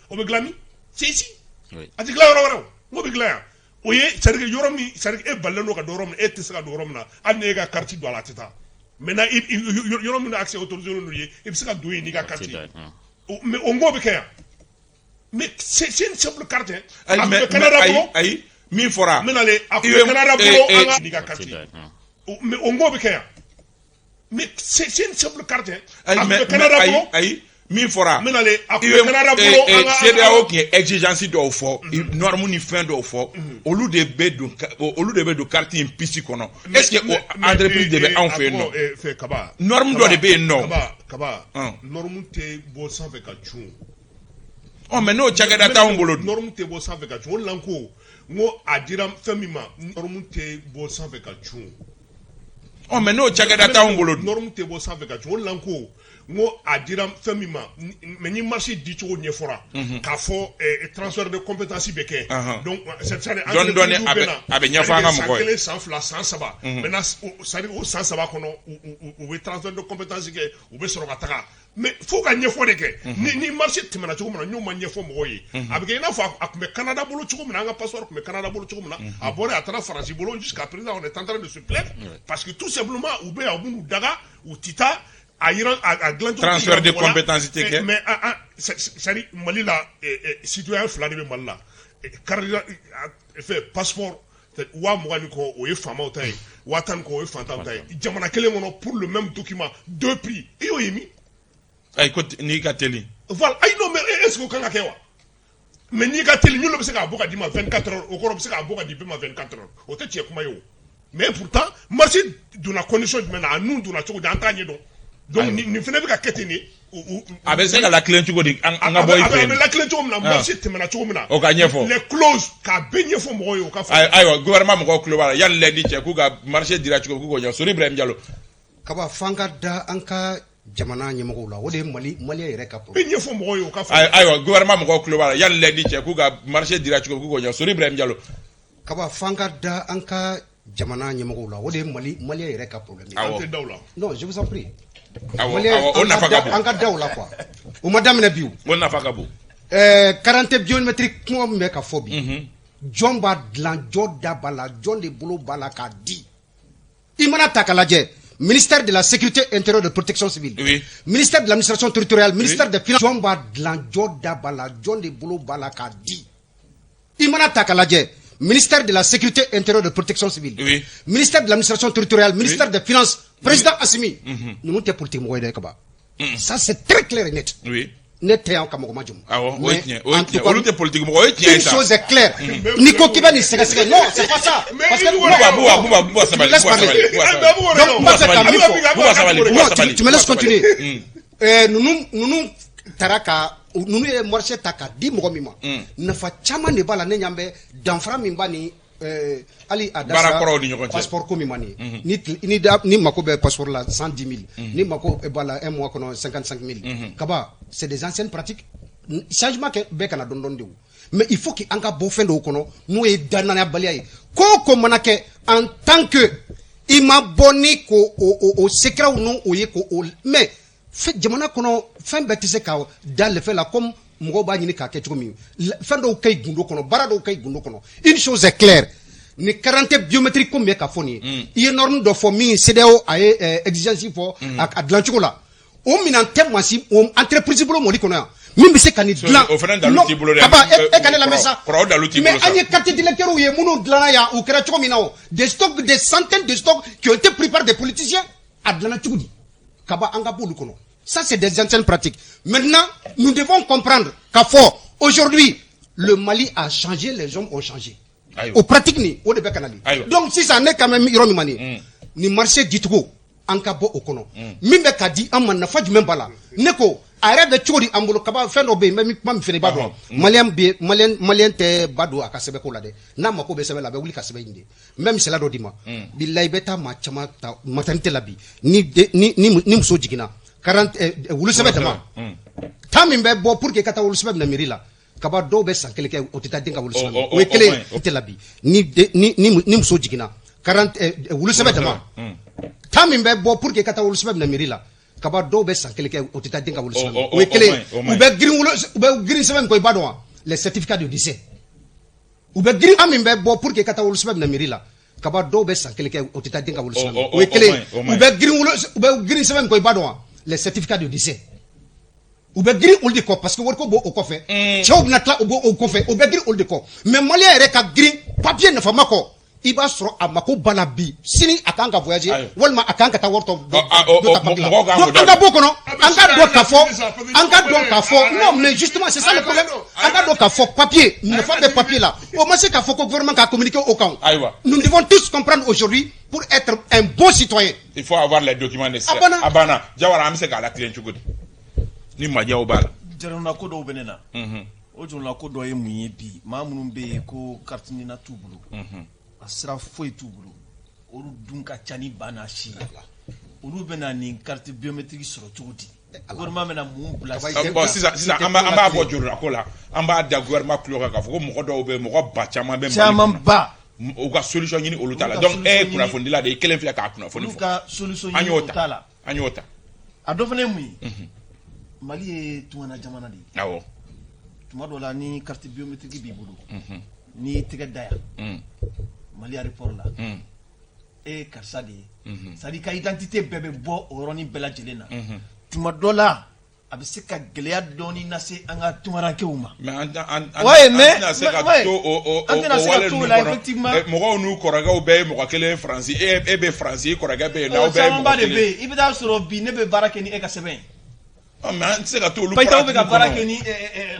o bɛ dilan min, c'est ici. A tɛ dilan yɔrɔ wɛrɛ o, n ko bɛ dilan yan. O ye c'est à dire yɔrɔ min, c'est à dire e balilen don ka don yɔrɔ min, e tɛ se ka don yɔrɔ min na, hali n'e ka carte don a la, a tɛ taa. Maintenant, yɔrɔ min accès autorisé n'o ye, i bɛ se ka don yen n'i ka carte ye. Mais o n ko bɛ kɛ yan. Mais c'est une simple carte hein. Ayi, mais ayi, ayi, min fɔra. N bɛ nalen, a tun bɛ Canada bolo, an ka n'i ka carte ye. Mais o n ko bɛ kɛ yan. Mais c'est une simple carte, hein. Ayi, A tun mais bɛ Canada ayi bolo. Ayi, min fɔra, N bɛna le, a tun i bɛ Canada bolo, an ka CEDEAO tun ye exigence dɔw fɔ, norme ni fɛn dɔw fɔ, olu de bɛ don carte in puce kɔnɔ. Est ce que o entreprise de bɛ anw fɛ yen nɔ? Fɛ Kaba. Norme dɔ de bɛ yen nɔ. Kaba, Kaba, norme tɛ bɔ sanfɛ ka cun. Ɔ, mais n'o cakɛda t'anw bolo dun? Norme tɛ bɔ sanfɛ ka cun. O de la n ko, n ko a dira fɛn min ma, norme tɛ bɔ sanfɛ ka cun. Ɔ, mais n'o cakɛda t'anw bolo dun? Norme tɛ bɔ sanfɛ ka cun. O de la n ko, n ko a dira fɛn min ma, mais ni marché di cogo ɲɛfɔra k'a fɔ transfert de compétence bɛ kɛ, donc c'est à dire Dɔɔni dɔɔni, a bɛ ɲɛfɔ an ka mɔgɔw ye. San 1, san 2, san 3, maintenant, c'est à dire o san 3 kɔnɔ, u bɛ transfert de compétence kɛ, u bɛ sɔrɔ ka taga. Mais fo ka ɲɛfɔ de kɛ. Ni marché tɛmɛna cogo min na, n y'o ma ɲɛfɔ mɔgɔw ye, a bɛ kɛ i n'a fɔ a tun bɛ Canada bolo cogo min na, an ka passeport tun bɛ Canada bolo cogo min na, a bɔra yen, a taara Faransi bolo. Jusqu'à présent, on est en train de se plaindre parce que tout simplement u bɛ yan, u b'u daga, u ti taa a yiran a dilan cogo. Transfert de compétence tɛ kɛ. Mais c'est à dire Mali la, citoyen fila de bɛ Mali la: carte fɛ, passeport 20 000 ni kɔ, o ye faamaw ta ye, 10 000 ni kɔ, o ye fantanw ta ye. Jamana kelen kɔnɔ, pour le même document, deux prix, i y'o ye min? Ayi, ko n'i ka teli. Voilà, ayi, non, mais est ce que o kan ka kɛ wa? Mais n'i ka teli, n'olu bɛ se k'a bɔ ka d'i ma 24 heures, o kɔrɔ bɛ se k'a bɔ ka di bɛɛ ma 24 heures, o tɛ tiɲɛ kuma ye o. Mais pourtant marché donna condition jumɛn na, a nun donna cogo di, an t'a ɲɛdɔn. Donc nin fana bɛ ka kɛ ten de. A bɛ se ka lakilen cogo di an ka bɔ i fɛ yen? A bɛ lakilen cogo min na, marché tɛmɛna cogo min na. O ka ɲɛfɔ. Les clauses, k'a bɛɛ ɲɛfɔ mɔgɔw ye, o ka fɔ. Ayiwa, gouvernement mɔgɔw tulo b'a la, yanni lundi cɛ, k'u ka marché dira cogo, k'u k'o ɲɛ. Sori Ibrahim Jalo. Kaba, f'an ka da an ka jamana ɲɛmɔgɔw la, o de ye Mali, malien yɛrɛ ka problème. Bɛɛ ɲɛfɔ mɔgɔw ye, o ka fɔ. Ayiwa, gouvernement mɔgɔw tulo b'a la, yanni lundi cɛ, k'u ka marché dira cogo, k'u k'o ɲɛ. Sori Ibrahim Jalo. Kaba, f'an ka da an ka jamana ɲɛmɔgɔw la, o de ye Mali, malien yɛrɛ ka problème ye. An tɛ da o la. Non, je vous en prie. Awɔ, o nafa ka bon. An ka da o la quoi, o ma daminɛ bi o. O nafa ka bon. Carte biométrique kuma min bɛ ka fɔ bi, jɔn b'a dilan? Jɔn da b'a la? Jɔn de bolo b'a la k'a di? I mana ta k'a lajɛ, ministère de la Sécurité intérieure, de protection civile, ministère de l'Administration territoriale, ministère des Finances, jɔn b'a dilan? Jɔn da b'a la? Jɔn de bolo b'a la k'a di? I mana ta k'a lajɛ, ministère de la Sécurité intérieure, de protection civile, ministère de l'Administration territoriale, ministère des Finances, président Assimi, ninnu tɛ politique mɔgɔ ye dɛ, Kaba. Ça, c'est très clair et net. Ne tɛ yan ka mɔgɔ ma jamu. Awɔ, o ye tiɲɛ, o ye tiɲɛ. Olu tɛ politique mɔgɔ, o ye tiɲɛ ye Une sa. chose est claire, n'i ko k'i bɛ nin sɛgɛsɛgɛ, non, c'est pas ça. Parce que Buba, Buba, Buba, Buba, sabali, Buba, sabali, Buba, sabali. Donc n b'a fɛ ka min fɔ. Buba, sabali, Buba, Non, sabali. tu me laisses continuer. Ninnu taara ka ninnu ye marché ta ka di mɔgɔ min ma, nafa caman de b'a la. Ne ɲan bɛ danfara min b'a ni hali a da Baara kɔrɔw ni ɲɔgɔn cɛ. Passeport ko min ma nin ye, ni da ni mako bɛ passeport la 110 000, ni mako b'a la un mois kɔnɔ 55 000. Kaba, c'est des anciennes pratiques. Changement kɛ bɛɛ kana dɔɔni dɔɔni de o, mais il faut que an ka bɔ fɛn dɔw kɔnɔ, n'o ye danayabaliya ye. Ko o ko mana kɛ, en tant que i ma bɔ ni ko o secret n'o o ye ko o, mais fɛn jamana kɔnɔ, fɛn bɛɛ tɛ se ka da lɛfɛ la comme mɔgɔw b'a ɲini k'a kɛ cogo min. Fɛn dɔw ka ɲi gundo kɔnɔ, baara dɔw ka ɲi gundo kɔnɔ. Une chose est claire, ni carte biométrique ko min bɛ ka fɔ nin ye, i ye norme dɔ fɔ min CEDEAO a ye exigence fɔ a dilancogo la, o minɛn tɛ masi o entreprise bolo Mali kɔnɔ yan min bɛ se ka nin dilan. O fana dalu t'i bolo dɛ. Kaba, e ka ne lamɛn sa. Kɔrɔ, o dalu t'i bolo Mais sa. an ye carte d'électeur ye minnu dilanna yan, u kɛra cogo min na o, des stocks, des centaines de stocks qui ont été pris par des politiciens, a dilanna cogo di? Kaba, an ka b'olu kɔnɔ. Ça, c'est des anciennes pratiques. Maintenant, nous devons comprendre k'a fɔ aujourd'hui, le Mali a changé, les hommes ont changé. Ayiwa. O pratique nin, o de bɛ ka na nin. Ayiwa. Donc sisan, ne ka mɛn yɔrɔ min ma nin, nin marché dicogo, an ka bɔ o kɔnɔ. Min bɛ ka di an ma, nafa jumɛn b'a la? Ne ko a yɛrɛ bɛ cogo di an bolo? Kaba, fɛn dɔ bɛ yen, n bɛ kuma min fana, i b'a dɔn, malien bɛ malien tɛ ba don a ka sɛbɛnko la dɛ. N'a mako bɛ sɛbɛn la, a bɛ wuli ka sɛbɛn ɲini de. N bɛ misaliya dɔ d'i ma. Bilayi, i bɛ taa maa caman ta maternité la bi, ni muso jiginna, 40 wolo sɛbɛn dama temps min bɛ bɔ pour que i ka taa wolosɛbɛn minɛ mairie la, Kaba, dɔw bɛ san kelen kɛ, o tɛ taa den ka wolosɛbɛn. O ye kelen ye. Tɛ la bi, ni muso jiginna, 40 wolosɛbɛn dama temps min bɛ bɔ pour que i ka taa wolosɛbɛn minɛ mairie la, Kaba, dɔw bɛ san kelen kɛ, o tɛ taa den ka wolosɛbɛn. O ye kelen ye. U bɛ girin sɛbɛn min kɔ, i b'a dɔn wa? Les certificats de décès. U bɛ girin an min bɛ bɔ pour que i ka taa wolosɛbɛn minɛ mairie la, Kaba, dɔw bɛ san kelen kɛ, o tɛ taa den ka wolosɛbɛn. O ye kelen ye. U bɛ girin sɛbɛn min kɔ, i b'a dɔn wa? Les certificats de décès. U bɛ girin olu de kɔ parce que wariko b'o kɔfɛ, cɛw bɛna tila, u b'o kɔfɛ, u bɛ girin olu de kɔ. Mais malien yɛrɛ ka girin papier nafama kɔ, I b'a sɔrɔ a mako b'a la bi, sini a kan ka voyager Ayiwa. walima a kan ka taa wari tɔ Ah, ah, oh, dɔ ta oh, banque la. mɔgɔw kan Donc k'o an ka dabila. b'o kɔnɔ, an ka dɔn k'a fɔ, an ka dɔn k'a fɔ, non mais justement, c'est ça le problème, an ka dɔn k'a fɔ papier, nafa bɛ papier la. O ma se k'a fɔ ko gouvernement ka communiquer o kan. Ayiwa. Nous devons tous comprendre aujourd'hui, pour être un bon citoyen, il faut avoir les documents nécessaires. A banna. A banna. Jawara, an bɛ se k'a latilen cogo di ni majɛw b'a la? Jarona ko dɔw bɛ ne na. O jɔrɔna ko dɔ ye mun ye? Bi, maa minnu bɛ yen ko carte NINA t'u bolo, a sira foyi t'u bolo, olu dun ka ca ni ba n'a si ye. Olu bɛna nin carte biométrique sɔrɔ cogo di? Gouvernement bɛna mun bila? Kaba- Bon, sisan an b'a bɔ jɔrɔna ko la, an b'a da gouvernement tulo kan k'a fɔ ko mɔgɔ dɔw bɛ yen, mɔgɔ ba caman bɛ Mali Caman kɔnɔ. ba. U ka solution ɲini olu ta la. Olu ka Donc e ye solution ɲini. kunnafonidila de ye, i kelen filɛ k'a kunnafoni Olu fɔ. ka solution An ɲini y'o o t'a la. ta, an y'o ta. A dɔ fana ye mun ye? Mali ye tungana jamana de ye. Tuma dɔ la, ni carte biométrique b'i bolo, n'i y'i tɛgɛ da yan Mali aéroport la, e ye karisa de ye, c'est à dire ka identité bɛɛ bɛ bɔ o yɔrɔnin bɛɛ lajɛlen na. Tuma dɔ la, a bɛ se ka gɛlɛya dɔɔni lase an ka tungarankew ma. Mais an an an Ouais, an mais- tɛna se ka ouais. to o An tɛna o se ka wale to o ninnu la, kɔnɔ. effectivement. Mɔgɔw n'u kɔrɔkɛw bɛɛ ye mɔgɔ kelen ye Faransi, e bɛ Faransi, i kɔrɔkɛ bɛ yen, n'aw O bɛɛ ye camanba mɔgɔ de bɛ kelen. yen. I bɛ taa sɔrɔ bi, ne bɛ baara kɛ ni e ka sɛbɛn ye. Mais an tɛ se ka to olu Payitaw bɛ ka pratique baara kɔnɔ. kɛ ni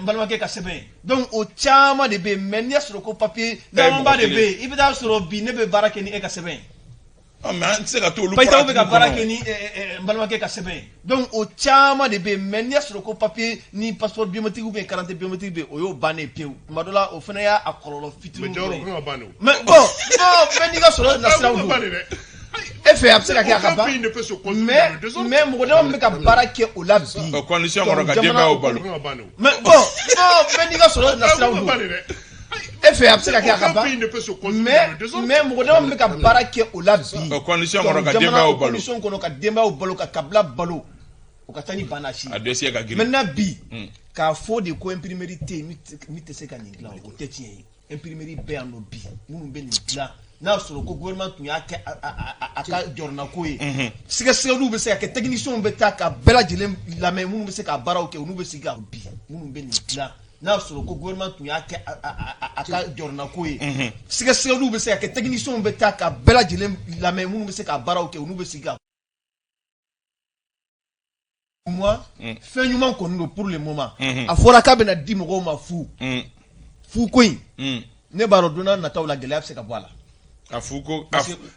n balimakɛ ka sɛbɛn ye. Donc o caman de bɛ yen. Mais n'i y'a sɔrɔ ko papier camanba de mɔgɔ bɛ yen, i bɛ taa sɔrɔ bi, ne bɛ baara kɛ ni e ka sɛbɛn ye. Mais an tɛ se ka to olu Payitaw bɛ ka pratique baara kɔnɔ. kɛ ni n balimakɛ ka sɛbɛn ye. Donc o caman de bɛ yen. Mais n'i y'a sɔrɔ ko papier ni passeport biométrique ou bien carte biométrique bɛ yen, o y'o bannen pewu. Tuma dɔ la, o fana y'a a kɔlɔlɔ fitinin Mais dɔ Jawara, ye. o kan ka ban de o. Mais bon, bɛɛ n'i ka sɔrɔ nasiraw O kan ka don. ban de dɛ. E fɛ, a bɛ se ka kɛ a ka Aucun ban. pays ne peut se construire Mais dans le désordre. mais mɔgɔ dama min bɛ ka baara kɛ o la bi, O condition kɔnɔ ka donc, denbayaw jamana- balo. O kan ka ban de o. Mais bon, bɛɛ n'i ka sɔrɔ nasiraw O kan ka don. ban de dɛ. E fɛ, a bɛ se ka kɛ a ka Aucun ban. pays ne peut se construire Mais dans le désordre. mais mɔgɔ dama min bɛ ka baara kɛ o la bi, O condition kɔnɔ ka donc, jamana denbayaw o balo. condition kɔnɔ ka denbayaw balo, ka kabila balo, o ka taa ni ba n'a si ye. A dossier ka girin. Maintenant bi, k'a fɔ de ko imprimerie tɛ yen min tɛ se ka nin dilan, o tɛ tiɲɛ ye. Imprimerie bɛ yan nɔ bi minnu bɛ nin dilan. N'a y'a sɔrɔ ko gouvernement tun y'a kɛ a ka jɔrɔnako ye, sɛgɛsɛgɛliw bɛ se ka kɛ, techniciens bɛ taa ka bɛɛ lajɛlen lamɛn minnu bɛ se ka baaraw kɛ, olu bɛ sigi ka bi minnu bɛ nin dilan. N'a y'a sɔrɔ ko gouvernement tun y'a kɛ a ka jɔrɔnako ye, sɛgɛsɛgɛliw bɛ se ka kɛ, techniciens bɛ taa ka bɛɛ lajɛlen lamɛn minnu bɛ se ka baaraw kɛ, olu bɛ sigi ka moi, fɛn ɲuman kɔni don pour le moment. A fɔra k'a bɛna di mɔgɔw ma fu fu ko in, ne b'a dɔn don n'a nataw la, gɛlɛya bɛ se ka bɔ a la. A fu ko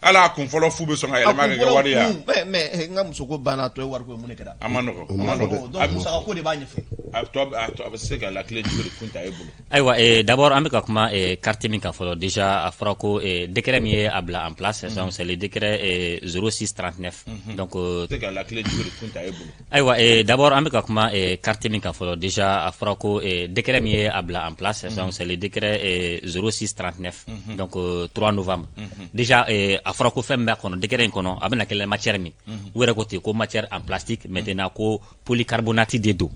hali a kun fɔlɔ fu bɛ sɔn ka yɛlɛma ka kɛ wari ye. Mais n ka musoko banna, a tɔ ye wariko ye, mun de kɛra? A ma nɔgɔn, a ma nɔgɔn. Donc musaka ko de b'a ɲɛfɛ. A tɔ a bɛ se ka lakile cogo di, Kunta, e bolo? Ayiwa, d'abord an bɛ ka kuma carte min kan fɔlɔ, déjà a fɔra ko décret min ye a bila en place, donc c'est le décret 0639, donc se ka lakile cogo di, Kunta, e bolo? Ayiwa, d'abord an bɛ ka kuma carte min kan fɔlɔ, déjà a fɔra ko décret min ye a bila en place, donc c'est le décret 0639, donc 3 novembre. Déjà a fɔra ko fɛn min b'a kɔnɔ, décret in kɔnɔ, a bɛna kɛ matière min, u yɛrɛ ko ten ko matière en plastique, maintenant ko polycarbonate de don.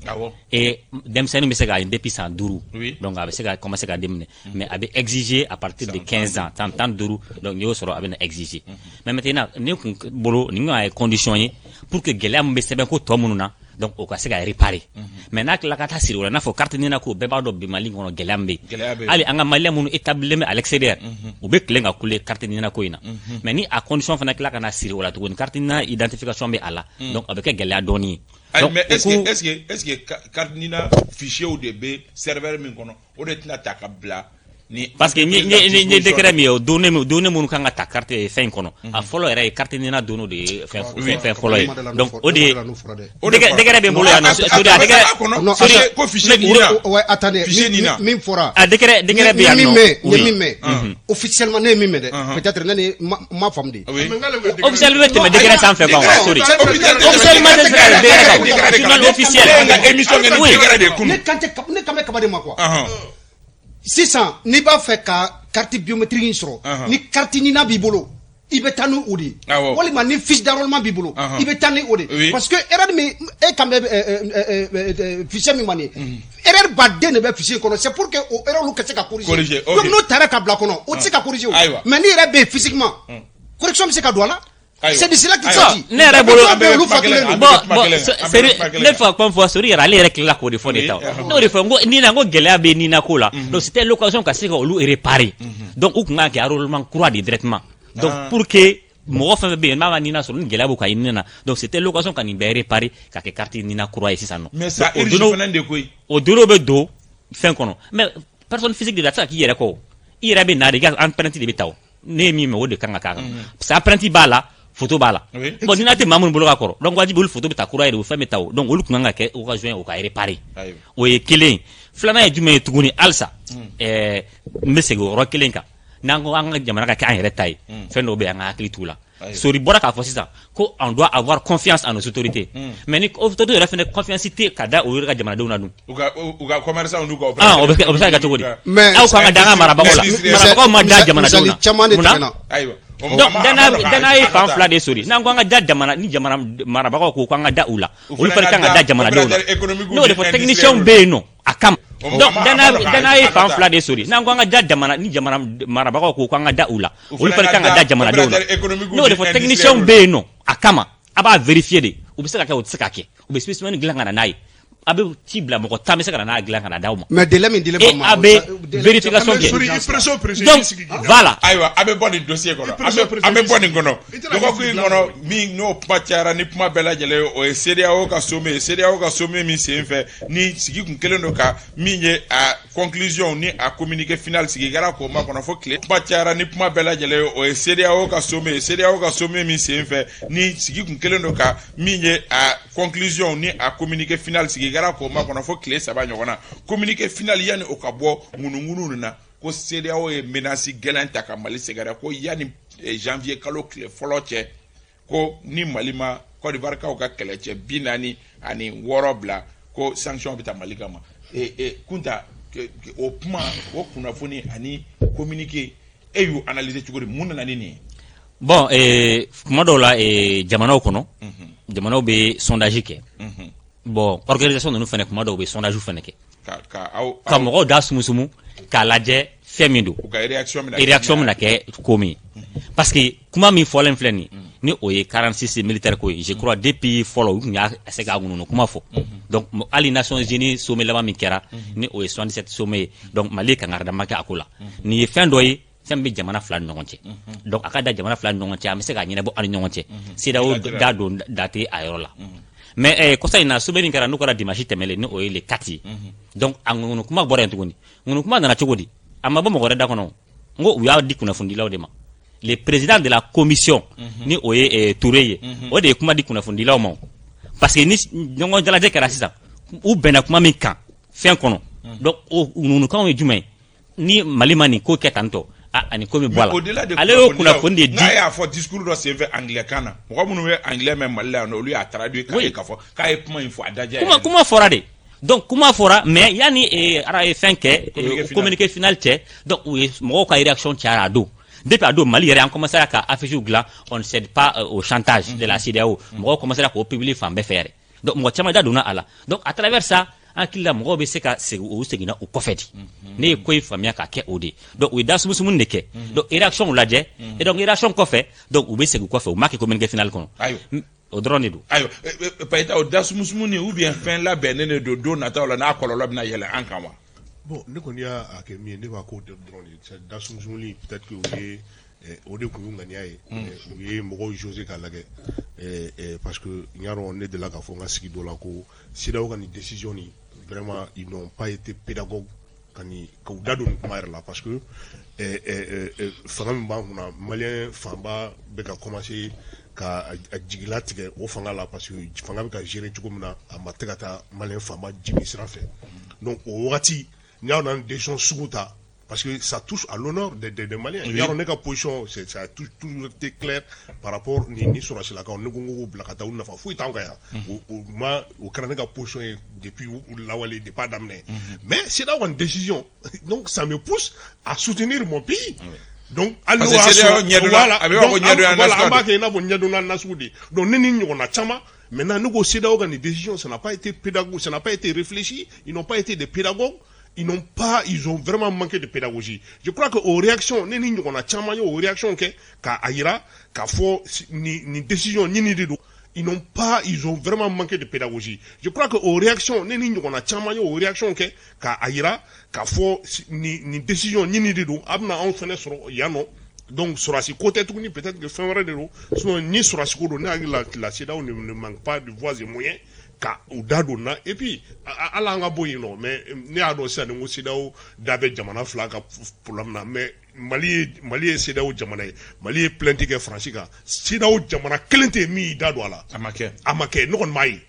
Et denmisɛnnin bɛ se k'a ye depuis san 5, donc a bɛ se ka commencer ka daminɛ, mais a bɛ exiger à partir de 15 ans, san 15, donc n'i y'o sɔrɔ, a bɛ na exiger. Mais maintenant, ne kun bolo nin kan ka kɛ condition ye pour que gɛlɛya min bɛ sɛbɛn ko tɔ minnu na, donc o ka se ka réparer. Mais n'a tilala ka taa siri o la, n'a fɔ carte NINA ko, bɛɛ b'a dɔn bi Mali kɔnɔ gɛlɛya min bɛ yen, hali an ka maliyɛn minnu établilen bɛ à l'extérieur, u bɛ tilen ka kule carte NINA ko in na. Mais ni a condition fana tila ka na siri o la tuguni, carte NINA identification bɛ a la, donc a bɛ kɛ gɛlɛya dɔɔni ye. Ayi, mais est-ce que carte NINA fichier de bɛ serveur min kɔnɔ, o de tɛna ta ka bila ni Parce que ni décret min ye, o données minnu kan ka ta carte fɛn in kɔnɔ, a fɔlɔ yɛrɛ ye carte NINA données de ye, fɛn fɔlɔ ye. Donc o de ye décret bɛ n bolo yan nɔ, Sori, a décret Sori, ko fichier NINA. Ouais, attendez. Fichier NINA. Min fɔra. A décret bɛ yan nɔ. Min mɛn, n ye min mɛn officiellement, ne ye min mɛn dɛ, peut-être ne ni ma faamu de. Officiellement bɛ tɛmɛ décret sanfɛ quoi, Sori, officiellement tɛ se ka décret kan, journal officiel. Ka émission kɛ ni décret de ye kunun. Ne kan tɛ, ne kan bɛ kaba de ma quoi. Sisan n'i b'a fɛ ka carte biométrique in sɔrɔ, ni carte NINA b'i bolo, i bɛ taa ni o de ye, walima ni fiche d'enrôlement b'i bolo, i bɛ taa ni o de ye, parce que erreur min e kan bɛ fichier min ma nin ye, erreur baden de bɛ fichier kɔnɔ. C'est pour que o erreur ka se ka corriger. Donc n'o taara ka bila kɔnɔ, o tɛ se ka corriger o. Mais n'i yɛrɛ bɛ yen physiquement, correction bɛ se ka don a la. C'est de cela qu'il s'agit. Ne yɛrɛ bolo Dɔw bɛ yen, olu fatulen don. Bon, bon, ne fa kuma fɔ Sori yɛrɛ, ale yɛrɛ tilala k'o de fɔ de ta. N'o de fɔ, n ko Nina, n ko gɛlɛya bɛ Nina ko la. Donc c'était l'occasion ka se ka olu réparer. Donc u tun kan ka kɛ enrôlement kura de directement. Donc pour que mɔgɔ fɛn fɛn bɛ yen n'a ma Nina sɔrɔ, ni gɛlɛya b'u kan Nina na, donc c'était l'occasion ka nin bɛɛ réparer ka kɛ carte Nina kura ye sisan nɔ. Mais ça Donc, o urge données fana de koyi. O données bɛ don fɛn kɔnɔ, mais personne physique de la, a tɛ se ka k'i yɛrɛ kɔ o. I yɛrɛ bɛ na de, i ka empreinte de bɛ ta o. Ne ye min mɛn, o de kan ka k'a kan, parce que empreinte b'a la, photo b'a la. Bon, Nina tɛ maa minnu bolo ka kɔrɔ, donc wajibi olu photo bɛ ta kura yɛrɛ, o fɛn bɛ ta o. Donc olu tun kan ka kɛ occasion ye o ka réparer. O ye kelen ye. Filanan ye jumɛn ye tuguni? Halisa n bɛ segin o yɔrɔ kelen kan. N'an ko an ka jamana ka kɛ an yɛrɛ ta ye, fɛn dɔw bɛ yen, an ka hakili t'u la. Sori bɔra k'a fɔ sisan ko on doit avoir confiance en nos autorités, mais ni autorité yɛrɛ fɛnɛ confiance tɛ ka da o yɛrɛ ka jamanadenw na dun? U ka commerçant n'u ka Ah, o bɛ se ka kɛ cogo di? Mais aw kan ka da an ka marabagaw la, marabagaw ma da jamanadenw na. Misali caman de Munna? tɛmɛna. Ayiwa. Donc danaya ye fan fila de sori. N'an ko an ka da jamana, ni jamana marabagaw ko k'an ka da u la, olu fana kan ka da jamanadenw na. N'o de fɔ, techniciens bɛ yen nɔ a kama. Donc danaya ye fan fila de sori. N'an ko an ka da jamana, ni jamana marabagaw ko k'an ka da u la, olu fana kan ka da jamanadenw na. N'o de fɔ, techniciens bɛ yen nɔ a kama. A b'a vérifier de, u bɛ se ka kɛ, u tɛ se ka kɛ. U bɛ spécimen dilan ka na n'a ye, a bɛ ci bila, mɔgɔ 10 bɛ se ka na n'a dilan ka na d'aw ma. Mais délai min dilen Et ma a bɛ vérification kɛ. Donc voilà. Ayiwa, a bɛ bɔ nin dossier kɔnɔ, an bɛ bɔ nin kɔnɔ dɔgɔkun in kɔnɔ. Min n'o kuma cayara ni kuma bɛɛ lajɛlen ye, o ye CEDEAO ka sommet ye. CEDEAO ka sommet min sen fɛ ni sigi kun kelen don ka min ye a conclusion ni a communiqué final, sigi kɛra k'o makɔnɔ fo tile. Kuma cayara ni kuma bɛɛ lajɛlen ye, o ye CEDEAO ka sommet ye. CEDEAO ka sommet min sen fɛ ni sigi kun kelen don ka min ye a conclusion ni a communiqué final, sigi kɛra k'o makɔnɔ fo tile 3 ɲɔgɔn na. Communiqué final, yanni o ka bɔ, ŋunuŋunu nin na ko CEDEAO ye menace gɛlɛn ta ka Mali sɛgɛrɛ, ko yanni janvier kalo tile fɔlɔ cɛ, ko ni Mali ma Côte d'Ivoire kaw ka kɛlɛcɛ 46 bila, ko sanction bɛ ta Mali kama. Kunta, o kuma, o kunnafoni ani communiqué, e y'u analyser cogo di? Mun nana ni nin ye? Bon, kuma dɔw la, jamanaw kɔnɔ, jamanaw bɛ sondage kɛ. Bon, organisation ninnu fɛnɛ, kuma dɔw bɛ sondage fɛnɛ kɛ ka ka aw ka mɔgɔw da sumusumu k'a lajɛ fɛn min don. U ka réaction bɛna Réaction bɛna kɛ ko min ye, parce que kuma min fɔlen filɛ nin, ni o ye 46 militaire ko ye, je crois depuis fɔlɔ u tun y'a se k'a ŋununu kuma fɔ. Donc hali Nations Unies sommet laban min kɛra, ni o ye 77 sommet ye, donc Mali ye kangaridama kɛ a ko la. Nin ye fɛn dɔ ye, fɛn bɛ jamana fila ni ɲɔgɔn cɛ. Donc a ka da jamana fila ni ɲɔgɔn cɛ, an bɛ se k'a ɲɛnabɔ an ni ɲɔgɔn cɛ. CEDEAO da don da tɛ a yɔrɔ la. Mais kɔsa in na, sommet min kɛra, n'o kɛra dimanche tɛmɛlen, ni o ye le 4 ye, donc a ŋunuŋunu kuma bɔra yen tuguni. Ŋunuŋunu kuma nana cogo di? A ma bɔ mɔgɔ wɛrɛ da kɔnɔ, n ko u y'a di kunnafonidilaw de ma. Le président de la commission, ni o ye Touré ye, o de ye kuma di kunnafonidilaw ma o. Parce que ni ɲɔgɔn dalajɛ kɛra sisan, u bɛnna kuma min kan fɛn kɔnɔ, donc o ŋunuŋunukanw ye jumɛn ye? Ni Mali ma nin ko kɛ tan tɔ, a ani ko min bɔ a la, ale y'o kunnafoni de di. N'a y'a fɔ discours dɔ senfɛ anglais kan na, mɔgɔ minnu bɛ anglais mɛn Mali la yan nɔ, olu y'a traduit k'a ye k'a fɔ k'a ye kuma in fɔ a dajɛ. Kuma fɔra de. Donc kuma fɔra, mais yanni ara ye fɛn kɛ, communiqué final cɛ, donc u ye mɔgɔw ka réaction cayara a don. Depuis a don, Mali yɛrɛ, an commencé ka affiche dilan, on ne cède pas au chantage de la CEDEAO. Mɔgɔw commencé k'o publier fan bɛɛ fɛ yɛrɛ. Donc mɔgɔ caman da donna a la. Donc à travers ça, an hakili la mɔgɔw bɛ se ka segin, o seginna o kɔfɛ de. Ne ye ko in faamuya ka kɛ o de ye. Donc u ye da sumusumu de kɛ, donc réaction lajɛ, et donc réaction kɔfɛ, donc u bɛ segin kɔfɛ, u m'a kɛ communiqué final kɔnɔ. O dɔrɔn de don. Ayiwa, Payita, o da sumusumu ni ou bien fɛn labɛnnen de don, don nataw la n'a kɔlɔlɔ bɛna yɛlɛ an kan wa? Bon, ne kɔni y'a kɛ min ye, ne b'a ko dɔrɔn de da sumusumuni. Peut-être que u ye o de tun y'u ŋaniya ye, u ye mɔgɔw jauger k'a lajɛ, parce que n y'a dɔn, ne delila k'a fɔ n ka sigi dɔ la ko CEDEAO ka nin décision nin, vraiment ils n'ont pas été pédagogues ka nin k'u da don nin kuma yɛrɛ la, parce que fanga min b'an kunna, malien fanba bɛ ka commencer ka a jigila tigɛ o fanga la, parce que fanga bɛ ka gérer cogo min na, a ma tɛ ka taa malien fanba jigi sira fɛ. Donc o wagati n'i y'a dɔn décision sugu ta, parce que ça touche à l'honneur des Maliens. Oui. Ne ka position, ça a toujours été clair par rapport ni sɔrɔsilakaw, ne ko n k'u bila ka taa, u nafa foyi t'anw kan yan. O ma, o kɛra ne ka position ye depuis u lawale, depuis a daminɛ. Mais CEDEAO ka décision, donc ça me pousse à soutenir mon pays. Oui. Donc hali n'o y'a sɔrɔ, voilà, a bɛ ko ɲɛdɔnya, voilà, an b'a kɛ i n'a fɔ ɲɛdɔnna nasugu de. Donc ne ni ɲɔgɔnna caman. Maintenant, ne ko CEDEAO ka nin décision, ça n'a pas été pédagogue, ça n'a pas été réfléchi, ils n'ont pas été des pédagogues. Ils n'ont pas, ils ont vraiment manqué de pédagogie. Je crois que aux réactions, ne ni ɲɔgɔnna caman ye o réaction kɛ k'a yira k'a fɔ nin décision ni nin de don. Ils n'ont pas, ils ont vraiment manqué de pédagogie. Je crois que aux réactions, ne ni ɲɔgɔnna caman ye o réaction kɛ k'a yira k'a fɔ nin décision ni nin de don, a bɛna anw fɛnɛ sɔrɔ yan nɔ. Donc sɔrɔdasi ko tɛ tuguni, peut-être que fɛn wɛrɛ de don. Sinon ni sɔrɔdasi ko don, ne hakili la, la CEDEAO ne manque pas de voies et moyens ka u da don na. Et puis hali an ka bɔ yen nɔ, mais ne y'a dɔn sisan ko CEDEAO da bɛ jamana fila ka problème na, mais Mali ye CEDEAO jamana ye. Mali ye plainte kɛ Faransi kan. CEDEAO jamana kelen tɛ yen min y'i da don a la. A ma kɛ. A ma kɛ, ne kɔni m'a ye.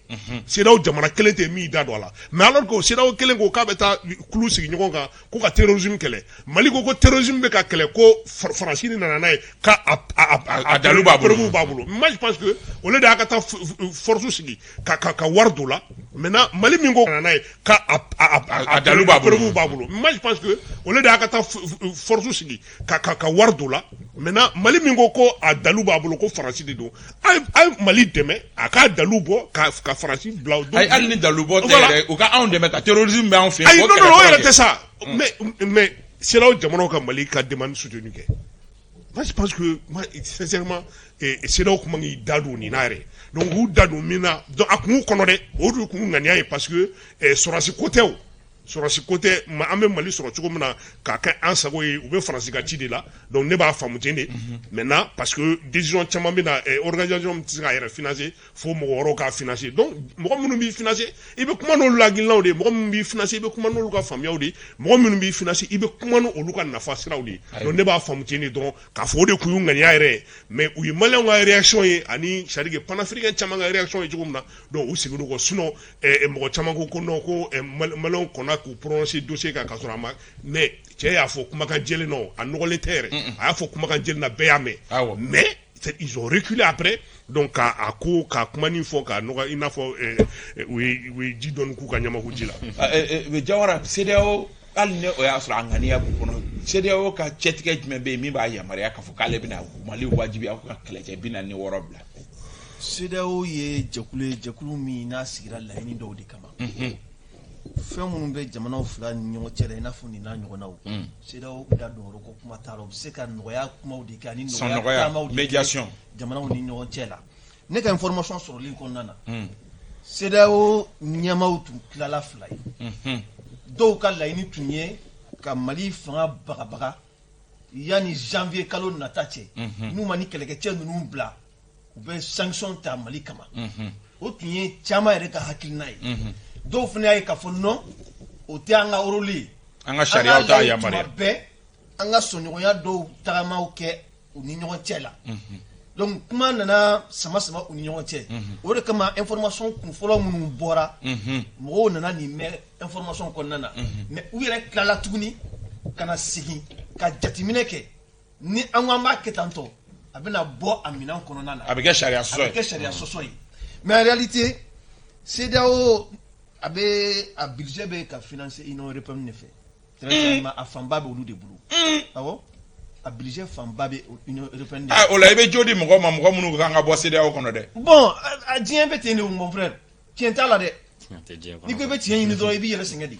CEDEAO jamana kelen tɛ yen min y'i da don a la. Mais alors que CEDEAO kelen ko k'a bɛ taa kulu sigi ɲɔgɔn kan ko ka terrorisme kɛlɛ, Mali ko terrorisme bɛ ka kɛlɛ, ko Faransi de nana n'a ye, k'a a dalu b'a bolo. Preuve b'a bolo. Moi je pense que au lieu de a ka taa force sigi ka wari don la, maintenant Mali min ko nana n'a ye, k'a a dalu b'a bolo. Preuve b'a bolo. Moi je pense que au lieu de a ka taa force sigi ka wari don la, maintenant Mali min ko a dalu b'a bolo, ko Faransi de don, a ye Mali dɛmɛ a k'a dalu bɔ ka Faransi bila. Ayi, hali ni dalu bɔ tɛ yɛrɛ, u ka anw dɛmɛ ka terrorisme bɛ anw fɛ yen. Ayi, non non, o yɛrɛ tɛ sa. Mais CEDEAO jamanaw ka Mali ka demande soutenu kɛ. Moi je pense que, moi sincèrement, CEDEAO kun man k'i da don nin na yɛrɛ. Donc u da don min na, donc a kun b'u kɔnɔ dɛ, o de kun ŋaniya ye, parce que sɔrɔdasi ko tɛ, o sɔrɔdasi ko tɛ. An bɛ Mali sɔrɔ cogo min na k'a kɛ an sago ye, u bɛ Faransi ka ci de la. Donc ne b'a faamu ten de maintenant, parce que décision caman bɛ na, organisation tɛ se k'a yɛrɛ financer fo mɔgɔ wɛrɛw k'a financer. Donc mɔgɔ minnu b'i financer, i bɛ kuma n'olu hakilinaw de ye. Mɔgɔ minnu b'i financer, i bɛ kuma n'olu ka faamuyaw de ye. Mɔgɔ minnu b'i financer, i bɛ kuma n'olu ka nafa siraw de ye. Donc ne b'a faamu ten de dɔrɔn k'a fɔ o de kun y'u ŋaniya yɛrɛ ye. Mais u ye Maliyɛnw ka réaction ye ani, c'est à dire que panafricain caman ka réaction ye cogo min na, donc u seginn'u kɔ. Sinon mɔgɔ caman ko non, ko Maliyɛnw kɔnna k'u prononcer dossier kan k'a sɔrɔ a ma. Mais cɛ y'a fɔ kumakan jɛlen na, a nɔgɔlen tɛ yɛrɛ, a y'a fɔ kumakan jɛlen na, bɛɛ y'a mɛn. Mais ils ont reculé après, donc k'a a ko ka kuma nin fɔ k'a nɔgɔ, i n'a fɔ u ye ji dɔɔni k'u ka ɲamaku ji la. Jawara, CEDEAO, hali ni o y'a sɔrɔ a ŋaniya b'u kɔnɔ, CEDEAO ka cɛtigɛ jumɛn bɛ yen min b'a yamaruya k'a fɔ k'ale bɛna Mali wajibiya ko ka kɛlɛcɛ 46 bila? CEDEAO ye jɛkulu ye, jɛkulu min n'a sigira laɲini dɔw de kama. Fɛn minnu bɛ jamanaw fila ni ɲɔgɔn cɛ la, i n'a fɔ nin n'a ɲɔgɔnnaw, CEDEAO da don yɔrɔ ko kuma t'a la. U bɛ se ka nɔgɔya kumaw de kɛ ani nɔgɔya taamaw de kɛ médiation jamanaw ni ɲɔgɔn cɛ la. Ne ka information sɔrɔli kɔnɔna na, CEDEAO ɲɛmaaw tun tilala fila ye. Dɔw ka laɲini tun ye ka Mali fanga bagabaga yanni janvier kalo nata cɛ. N'u ma ni kɛlɛkɛcɛ ninnu bila, u bɛ sanction ta Mali kama. O tun ye caman yɛrɛ ka hakilina ye. Dɔw fana y'a ye k'a fɔ non, o tɛ an ka rôle ye. An ka sariyaw t'a yamaruya. Tuma bɛɛ an ka sɔnɲɔgɔnya dɔw tagamaw kɛ u ni ɲɔgɔn cɛ la. Donc kuma nana sama sama u ni ɲɔgɔn cɛ. O de kama information kunfɔlɔ minnu bɔra, mɔgɔw nana nin mɛn information kɔnɔna na. Mais u yɛrɛ tilala tuguni ka na segin ka jateminɛ kɛ ni an ko an b'a kɛ tan tɔ, a bɛna bɔ a minɛn kɔnɔna na. A bɛ kɛ sariya sɔsɔ ye. A bɛ kɛ sariya sɔsɔ ye. Mais en réalité, CEDEAO a bɛ a budget bɛ ka financer Union européenne de fɛ. Très généralement, a fanba bɛ olu de bolo. Awɔ, a budget fanba bɛ Union européenne de. Ah, o la i bɛ jo di mɔgɔw ma, mɔgɔ minnu kan ka bɔ CEDEAO kɔnɔ dɛ. Bon, a diɲɛ bɛ ten de, mon frère. Tiɲɛ t'a la dɛ. N'i ko i bɛ tiɲɛ ɲini dɔrɔn, i b'i yɛrɛ sɛgɛn de.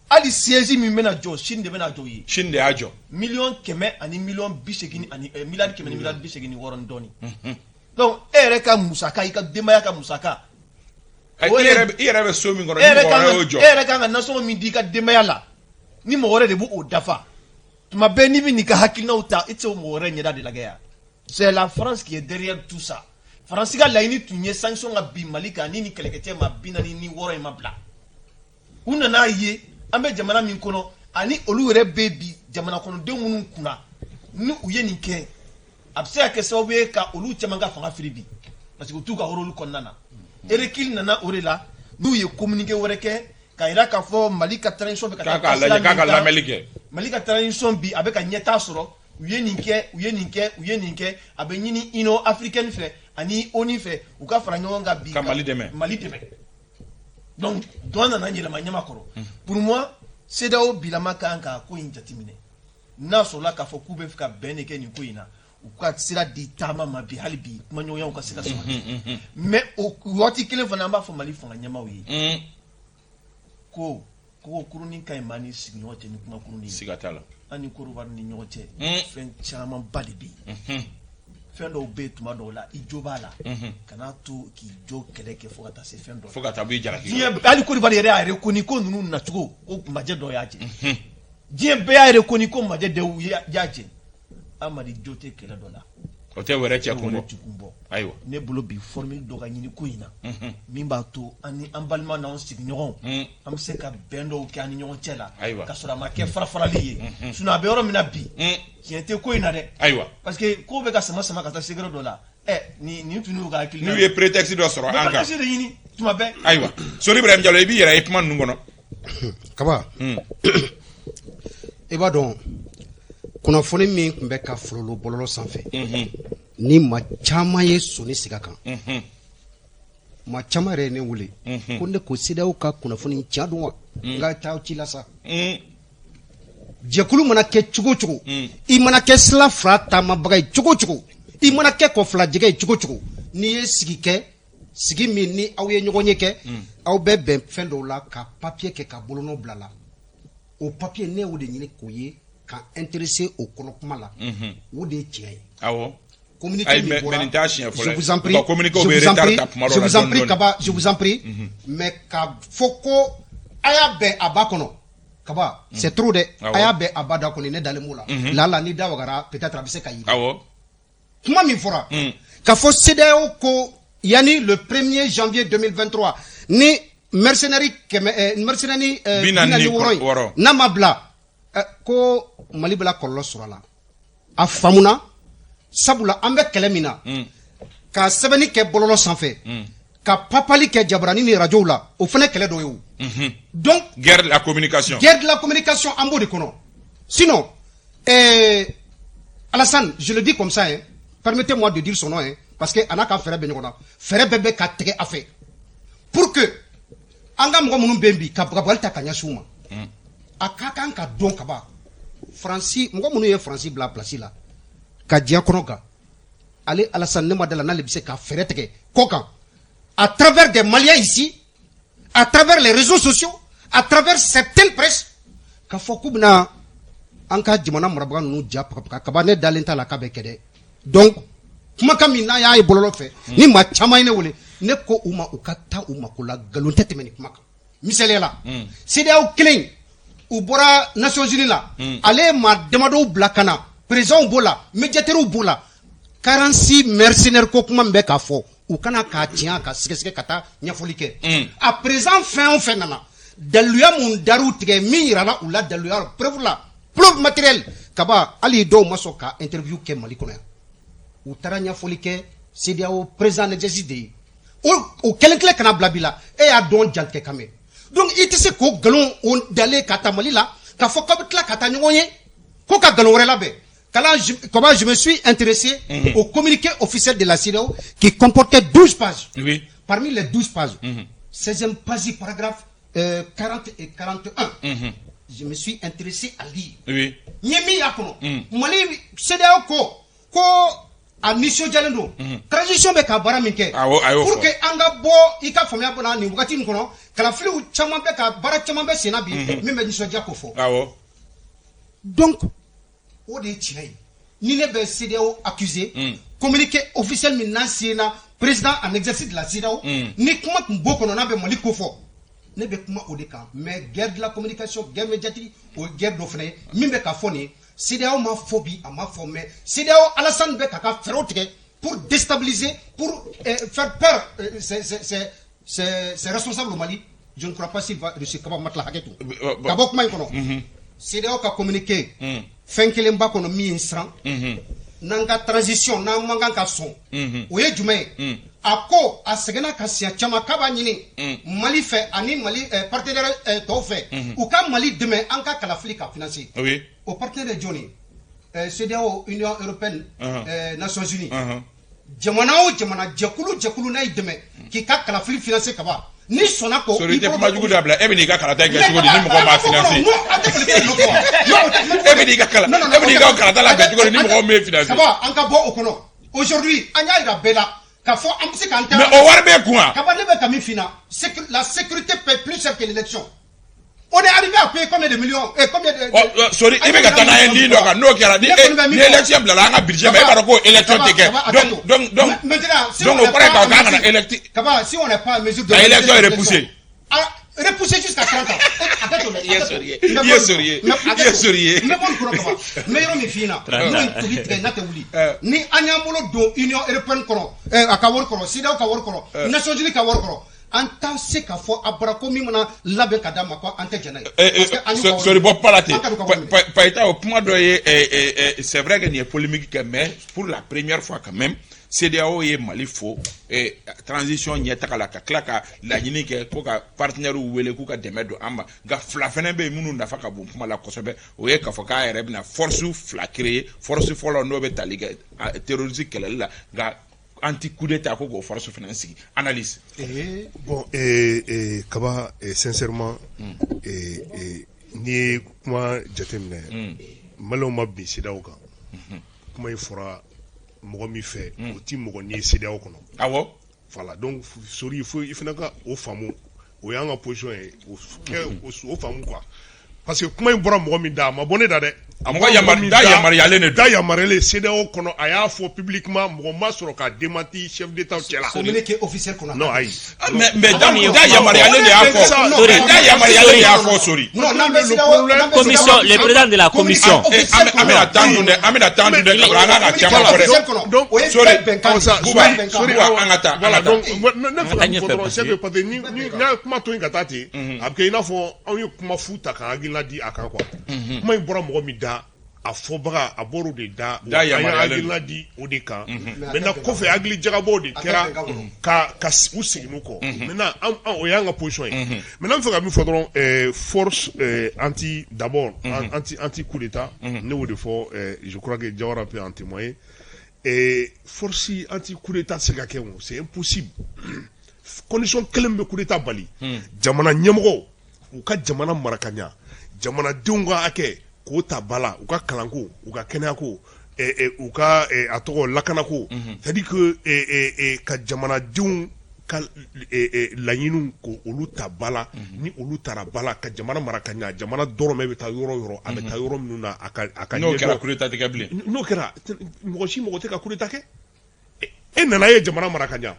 Hali siège min bɛna jɔ, Chine de bɛna jɔ u ye. Chine de y'a jɔ. 100 000 000 ani 80 miliyɔn ani 100 186 milliards ni dɔɔni. Donc e yɛrɛ ka musaka, i ka denbaya ka musaka. I yɛrɛ bɛ so min kɔnɔ, ni mɔgɔ wɛrɛ y'o jɔ. E yɛrɛ kan ka nasɔngɔ min di i ka denbaya la, ni mɔgɔ wɛrɛ de b'o dafa. Tuma bɛɛ n'i bɛ n'i ka hakilinaw ta, i tɛ se o mɔgɔ wɛrɛ ɲɛda de lajɛ yan. C'est la France qui est derrière tout ça. Faransi ka laɲini tun ye sanction ka bin Mali kan ni kɛlɛkɛcɛ ma 46 in ma bila. U nana ye an bɛ jamana min kɔnɔ, ani olu yɛrɛ bɛ bi jamana kɔnɔdenw minnu kunna, ni u ye nin kɛ, a bɛ se ka kɛ sababu ye ka olu caman ka fanga firi bi, parce que u t'u ka rôle kɔnɔna na. Recul nana o de la, n'u ye communiqué wɛrɛ kɛ ka yira k'a fɔ Mali ka transition bɛ ka taa k'a lajɛ, k'a ka lamɛnli kɛ. Mali ka transition bi a bɛ ka ɲɛtaa sɔrɔ. U ye nin kɛ, u ye nin kɛ, u ye nin kɛ. A bɛ ɲini Union africaine fɛ ani ONU fɛ, u ka fara ɲɔgɔn kan bi ka Mali dɛmɛ. Mali dɛmɛ. Donc dɔ nana yɛlɛma ɲɛma kɔrɔ. Pour moi, CEDEAO bilama kan ka ko in jateminɛ. N'a sɔrɔla k'a fɔ k'u bɛ fɛ ka bɛn de kɛ nin ko in na, u ka sira di taama ma bi, hali bi kumaɲɔgɔnyaw ka se ka sabati. Mais o waati kelen fana, an b'a fɔ Mali fanga ɲɛmaaw ye ko Kogo kurunin ka ɲi maa ni sigiɲɔgɔn cɛ ni kuma kurunin ye. Siga t'a la. An ni Côte d'Ivoire ni ɲɔgɔn cɛ, fɛn camanba de bɛ yen. Fɛn dɔw bɛ yen, tuma dɔw la i jo b'a la, kan'a to k'i jo kɛlɛ kɛ fo ka taa se fɛn dɔ fo ka taa bɔ i jalaki. Diɲɛ, hali Côte d'Ivoire yɛrɛ y'a reconnu ko ninnu nacogo ko majɛ dɔ y'a jɛ. Diɲɛ bɛɛ y'a reconnu ko majɛ dɔw y'a jɛ. Amadi, jo tɛ kɛlɛ dɔ la. O tɛ wɛrɛ cɛ kun wɛrɛ bɔ. ti kun bɔ. Ne bolo bi, formule dɔ ka ɲini ko in na min b'a to an ni an balima n'an sigiɲɔgɔnw, an bɛ se ka bɛn dɔw kɛ an ni ɲɔgɔn cɛ la, ka sɔrɔ a ma kɛ fara-farali ye. Sinon a bɛ yɔrɔ min na bi, tiɲɛ tɛ ko in na dɛ, parce que ko bɛ ka sama sama ka taa degré dɔ la. Ɛ, nin tun y'u ka hakilina. N'u ye prétexte dɔ sɔrɔ an kan. Prétexte de ɲini tuma bɛɛ. Ayiwa, Sori Ibrahim Jalo, i b'i yɛrɛ ye kuma ninnu kɔnɔ. Kaba, i b'a dɔn, kunnafoni min tun bɛ ka fololo bɔlɔlɔ sanfɛ, ni maa caman ye soni sigi a kan, maa caman yɛrɛ ye ne wele ko ne ko CEDEAO ka kunnafoni tiɲɛ don wa, n ka taa ci la sa. Jɛkulu mana kɛ cogo o cogo, i mana kɛ sira fila taamabaga ye cogo o cogo, i mana kɛ kɔ fila jɛgɛ ye cogo o cogo, n'i ye sigi kɛ, sigi min ni aw ye ɲɔgɔn ye kɛ, aw bɛ bɛn fɛn dɔw la ka papier kɛ ka bolonɔ bila la. O papier, ne y'o de ɲini k'o ye ka intéressé o kɔnɔ kuma la. O de ye tiɲɛ ye. Communiqué min bɔra, mais nin t'a siɲɛ fɔlɔ ye. Je vous en prie, U ka communiqué je bɛ vous en retard prie, ta kuma dɔw je la vous en dɔɔni prie dɔɔni. Kaba, je vous en prie, mais ka fɔ ko a y'a bɛn a ba kɔnɔ, Kaba, c'est trop dɛ. A y'a bɛn a ba da kɔni, ne dalen b'o la. La ni da wagara, peut-être a bɛ se ka yiri. Kuma min fɔra ka fɔ CEDEAO ko yanni le 1er janvier 2023, ni mercenaires 100, mercenaires 46 ye, 46, n'a ma bila, ko Mali bɛna kɔlɔlɔ sɔrɔ a la, a faamuna. Sabula an bɛ kɛlɛ min na, ka sɛbɛnni kɛ bɔlɔlɔ sanfɛ, ka papali kɛ jabarani ni rajow la, o fana kɛlɛ dɔ ye o. Donc Guerre de la communication. Guerre de la communication, an b'o de kɔnɔ. Sinon, Alassane, je le dis comme ça, hein, permettez-moi de dire son nom, hein, parce que a n'a ka fɛɛrɛ bɛ ɲɔgɔn na, fɛɛrɛ bɛɛ bɛ ka tigɛ a fɛ pour que an ka mɔgɔ minnu bɛ yen bi ka bagabagali ta ka ɲɛsin u ma. A ka kan ka dɔn kaban, Faransi mɔgɔ minnu ye Faransi bila place la ka diɲɛ kɔnɔ kan, ale Alassane, ne ma da la n'ale bɛ se ka fɛɛrɛ tigɛ kɔ kan à travers des Maliens ici, à travers les réseaux sociaux, à travers certaines presses, k'a fɔ k'u bɛna an ka jamana marabaga ninnu ja pagapaga. Kaba, ne dalen t'a la k'a bɛ kɛ dɛ. Donc kumakan min n'a y'a ye bɔlɔlɔ fɛ, ni maa caman ye ne wele, ne ko u ma u ka taa u mako la, nkalon tɛ tɛmɛ nin kuma kan. Misaliya la, CEDEAO kelen in, u bɔra Nations Unies la, ale ye maa damadɔw bila ka na, présidents b'o la, médiateurs b'o la. 46 mercenaires ko kuma min bɛ k'a fɔ, u kana k'a tiɲɛ ka sɛgɛsɛgɛ ka taa ɲɛfɔli kɛ. A président fɛn o fɛn nana, daluya mun dar'u tigɛ, min yirala u la, daluya preuve la, preuve matérielle, Kaba, hali dɔw ma sɔn ka interview kɛ Mali kɔnɔ yan. U taara ɲɛfɔli kɛ CEDEAO président d'exercice de ye. O kelen kelen kana bila bi la, e y'a dɔn jantigɛ kan mɛn. Donc i tɛ se k'o nkalon o dalen ka taa Mali la k'a fɔ k'aw bɛ tila ka taa ɲɔgɔn ye ko ka nkalon wɛrɛ labɛn. Kalan, comment je me suis intéressé au communiqué officiel de la CEDEAO qui comportait 12 pages. Parmi les 12 pages, 16e page, paragraphe 40 et 41, je me suis intéressé à lire. N ye min y'a kɔnɔ, Mali CEDEAO ko a nisɔndiyalen don, transition bɛ ka baara min kɛ Awɔ, a y'o pour fɔ. que an ka bɔ, i ka faamuya bɔra nin wagati min kɔnɔ, kalafiliw caman bɛ ka baara caman bɛ sen na bi min bɛ nisɔndiya ko fɔ. Donc o de ye tiɲɛ ye. Ni ne bɛ CEDEAO accuser, communiqué officiel min n'a signé président en exercice de la CEDEAO, ni kuma tun b'o kɔnɔ n'a bɛ Mali ko fɔ, ne bɛ kuma o de kan. Mais guerre de la communication, guerre médiatique, o ye guerre dɔ fana ye min bɛ ka fɔ nin ye. CEDEAO ma fɔ bi, a ma fɔ, mais CEDEAO Alassane bɛ k'a ka fɛɛrɛw tigɛ pour déstabiliser, pour faire peur ses responsables au Mali. Je ne crois pas s'il va réussir. Kaba, matila hakɛ to ka bɔ kuma in kɔnɔ. CEDEAO ka communiqué, fɛn kelen b'a kɔnɔ min ye n siran, n'an ka transition n'an man kan ka sɔn, o ye jumɛn ye? A ko a seginna ka siɲɛ caman k'a b'a ɲini Mali fɛ ani Mali partenaire tɔw fɛ, u ka Mali dɛmɛ an ka kalafili ka financer. O partenaire ye jɔn ye? CEDEAO, Union européenne, Nations unies. Jamana o jamana, jɛkulu jɛkulu n'a y'i dɛmɛ k'i ka kalafili financer, kaban n'i sɔnna ko Sori, i tɛ kuma jugu dabila. E bɛ n'i ka kalata in kɛ cogo di ni mɔgɔ m'a financer? E bɛ n'i ka kalata labɛn cogo di ni mɔgɔ m'e financer? Kaba, an ka bɔ o kɔnɔ. Aujourd'hui, an y'a yira bɛɛ la k'a fɔ an bɛ se k'an ta. Mais o wari b'e kun wa? Kaba, ne bɛ ka min f'i ɲɛna, la sécurité paie plus cher que l'élection. On est arrivé à payer combien de millions et combien de Oh, sorry, i bɛ ka taa n'a ye ligne dɔ kan, n'o kɛra ni élection bilala an ka budget ma, e b'a dɔn ko élection tɛ kɛ. Donc maintenant, si donc on o kɔrɔ ye k'a fɔ k'an kana électi Kaba, si on n'est pas en mesure de La élection est repoussée. Ah, repoussée jusqu'à 30 ans. I ye sori ye. I ye sori ye. I ye sori ye. N bɛ bɔ nin kɔnɔ, Kaba. N bɛ yɔrɔ min f'i ɲɛna, n'o ye tobi tigɛ n'a tɛ wuli. Ni an y'an bolo don Union européenne kɔnɔ, a ka wari kɔrɔ, CEDEAO ka wari kɔrɔ, Nations Unies ka wari kɔrɔ, an t'a se k'a fɔ a bara ko min mana labɛn ka d'an ma ko an tɛ jɛn n'a ye. Sori, bɔ kuma la ten. Payita, o kuma dɔ ye, c'est vrai que nin ye polémique kɛ, mais pour la première fois quand même, CEDEAO ye Mali fo transition ɲɛtaga la, ka tila ka laɲini kɛ ko ka partenaires wele k'u ka dɛmɛ don an ma. Nka fila fɛnɛ bɛ yen minnu nafa ka bon kuma la kosɛbɛ, o ye k'a fɔ k'a yɛrɛ bɛna force fila créer. Force fɔlɔ, n'o bɛ tali kɛ terrorisme kɛlɛli la, nka anti coup d'état, ko k'o force fana sigi. Analyse. Bon, Kaba, sincèrement, n'i ye kuma jateminɛ, Maliyɛnw ma bin CEDEAO kan. Kuma in fɔra mɔgɔ min fɛ, o ti mɔgɔ ni ye CEDEAO kɔnɔ. Voilà, donc sori, il faut i fana ka o faamu, o y'an ka position ye, o kɛ o faamu quoi, parce que kuma in bɔra mɔgɔ min da, a ma bɔ ne da dɛ. A mɔgɔ yamari da yamaruyalen de don. Da yamaruyalen CEDEAO kɔnɔ, a y'a fɔ publiquement, mɔgɔ ma sɔrɔ k'a démenti chef d'État cɛ la. Communiqué officiel kɔnɔ. Non, ayi. Mais da yamaruyalen de y'a fɔ, da yamaruyalen de y'a fɔ, sori. Non, n'an bɛ CEDEAO Commission, le président de la commission. An bɛna temps dun dɛ, an bɛna temps dun dɛ, ka an ka caman fɔ dɛ. Donc o ye Sori, bɛnkan de ye. Buba, Sori, Buba, an ka taa, an voilà ka taa. Donc ne fɛ ka min fɔ dɔrɔn, c'est que parce que ni n'a ye kuma to yen ka taa ten, a bɛ kɛ i n'a fɔ anw ye kuma fu ta k'an hakilina di a kan quoi. Kuma in bɔra mɔgɔ min da, a fɔbaga, a bɔr'o de da, Da an ye yamaruyalen don. hakilina di o de kan. Maintenant, kɔfɛ, hakili jagabɔw de kɛra ka u segin u kɔ. Maintenant, an o y'an ka position ye. Maintenant, n bɛ fɛ ka min fɔ dɔrɔn, force anti d'abord anti coup d'état, ne y'o de fɔ, je crois que Jawara peut en témoigner. Et force anti coup d'état tɛ se ka kɛ o, c'est impossible. Condition kelen bɛ coup d'état bali: jamana ɲɛmɔgɔw u ka jamana mara ka ɲa, jamanadenw ka hakɛ k'o ta ba la, u ka kalanko, u ka kɛnɛyako, u ka a tɔgɔ lakanako, c'est à dire que ka jamanadenw ka laɲiniw ko olu ta ba la. Ni olu taara ba la ka jamana mara ka ɲa, jamana dɔrɔmɛ bɛ taa yɔrɔ o yɔrɔ, a bɛ taa yɔrɔ minnu na, a ka N'o kɛra, ɲɛdɔn. coup d'état tɛ kɛ bilen. N'o kɛra, mɔgɔ si mɔgɔ tɛ ka coup d'état kɛ. E nana ye jamana mara ka ɲa,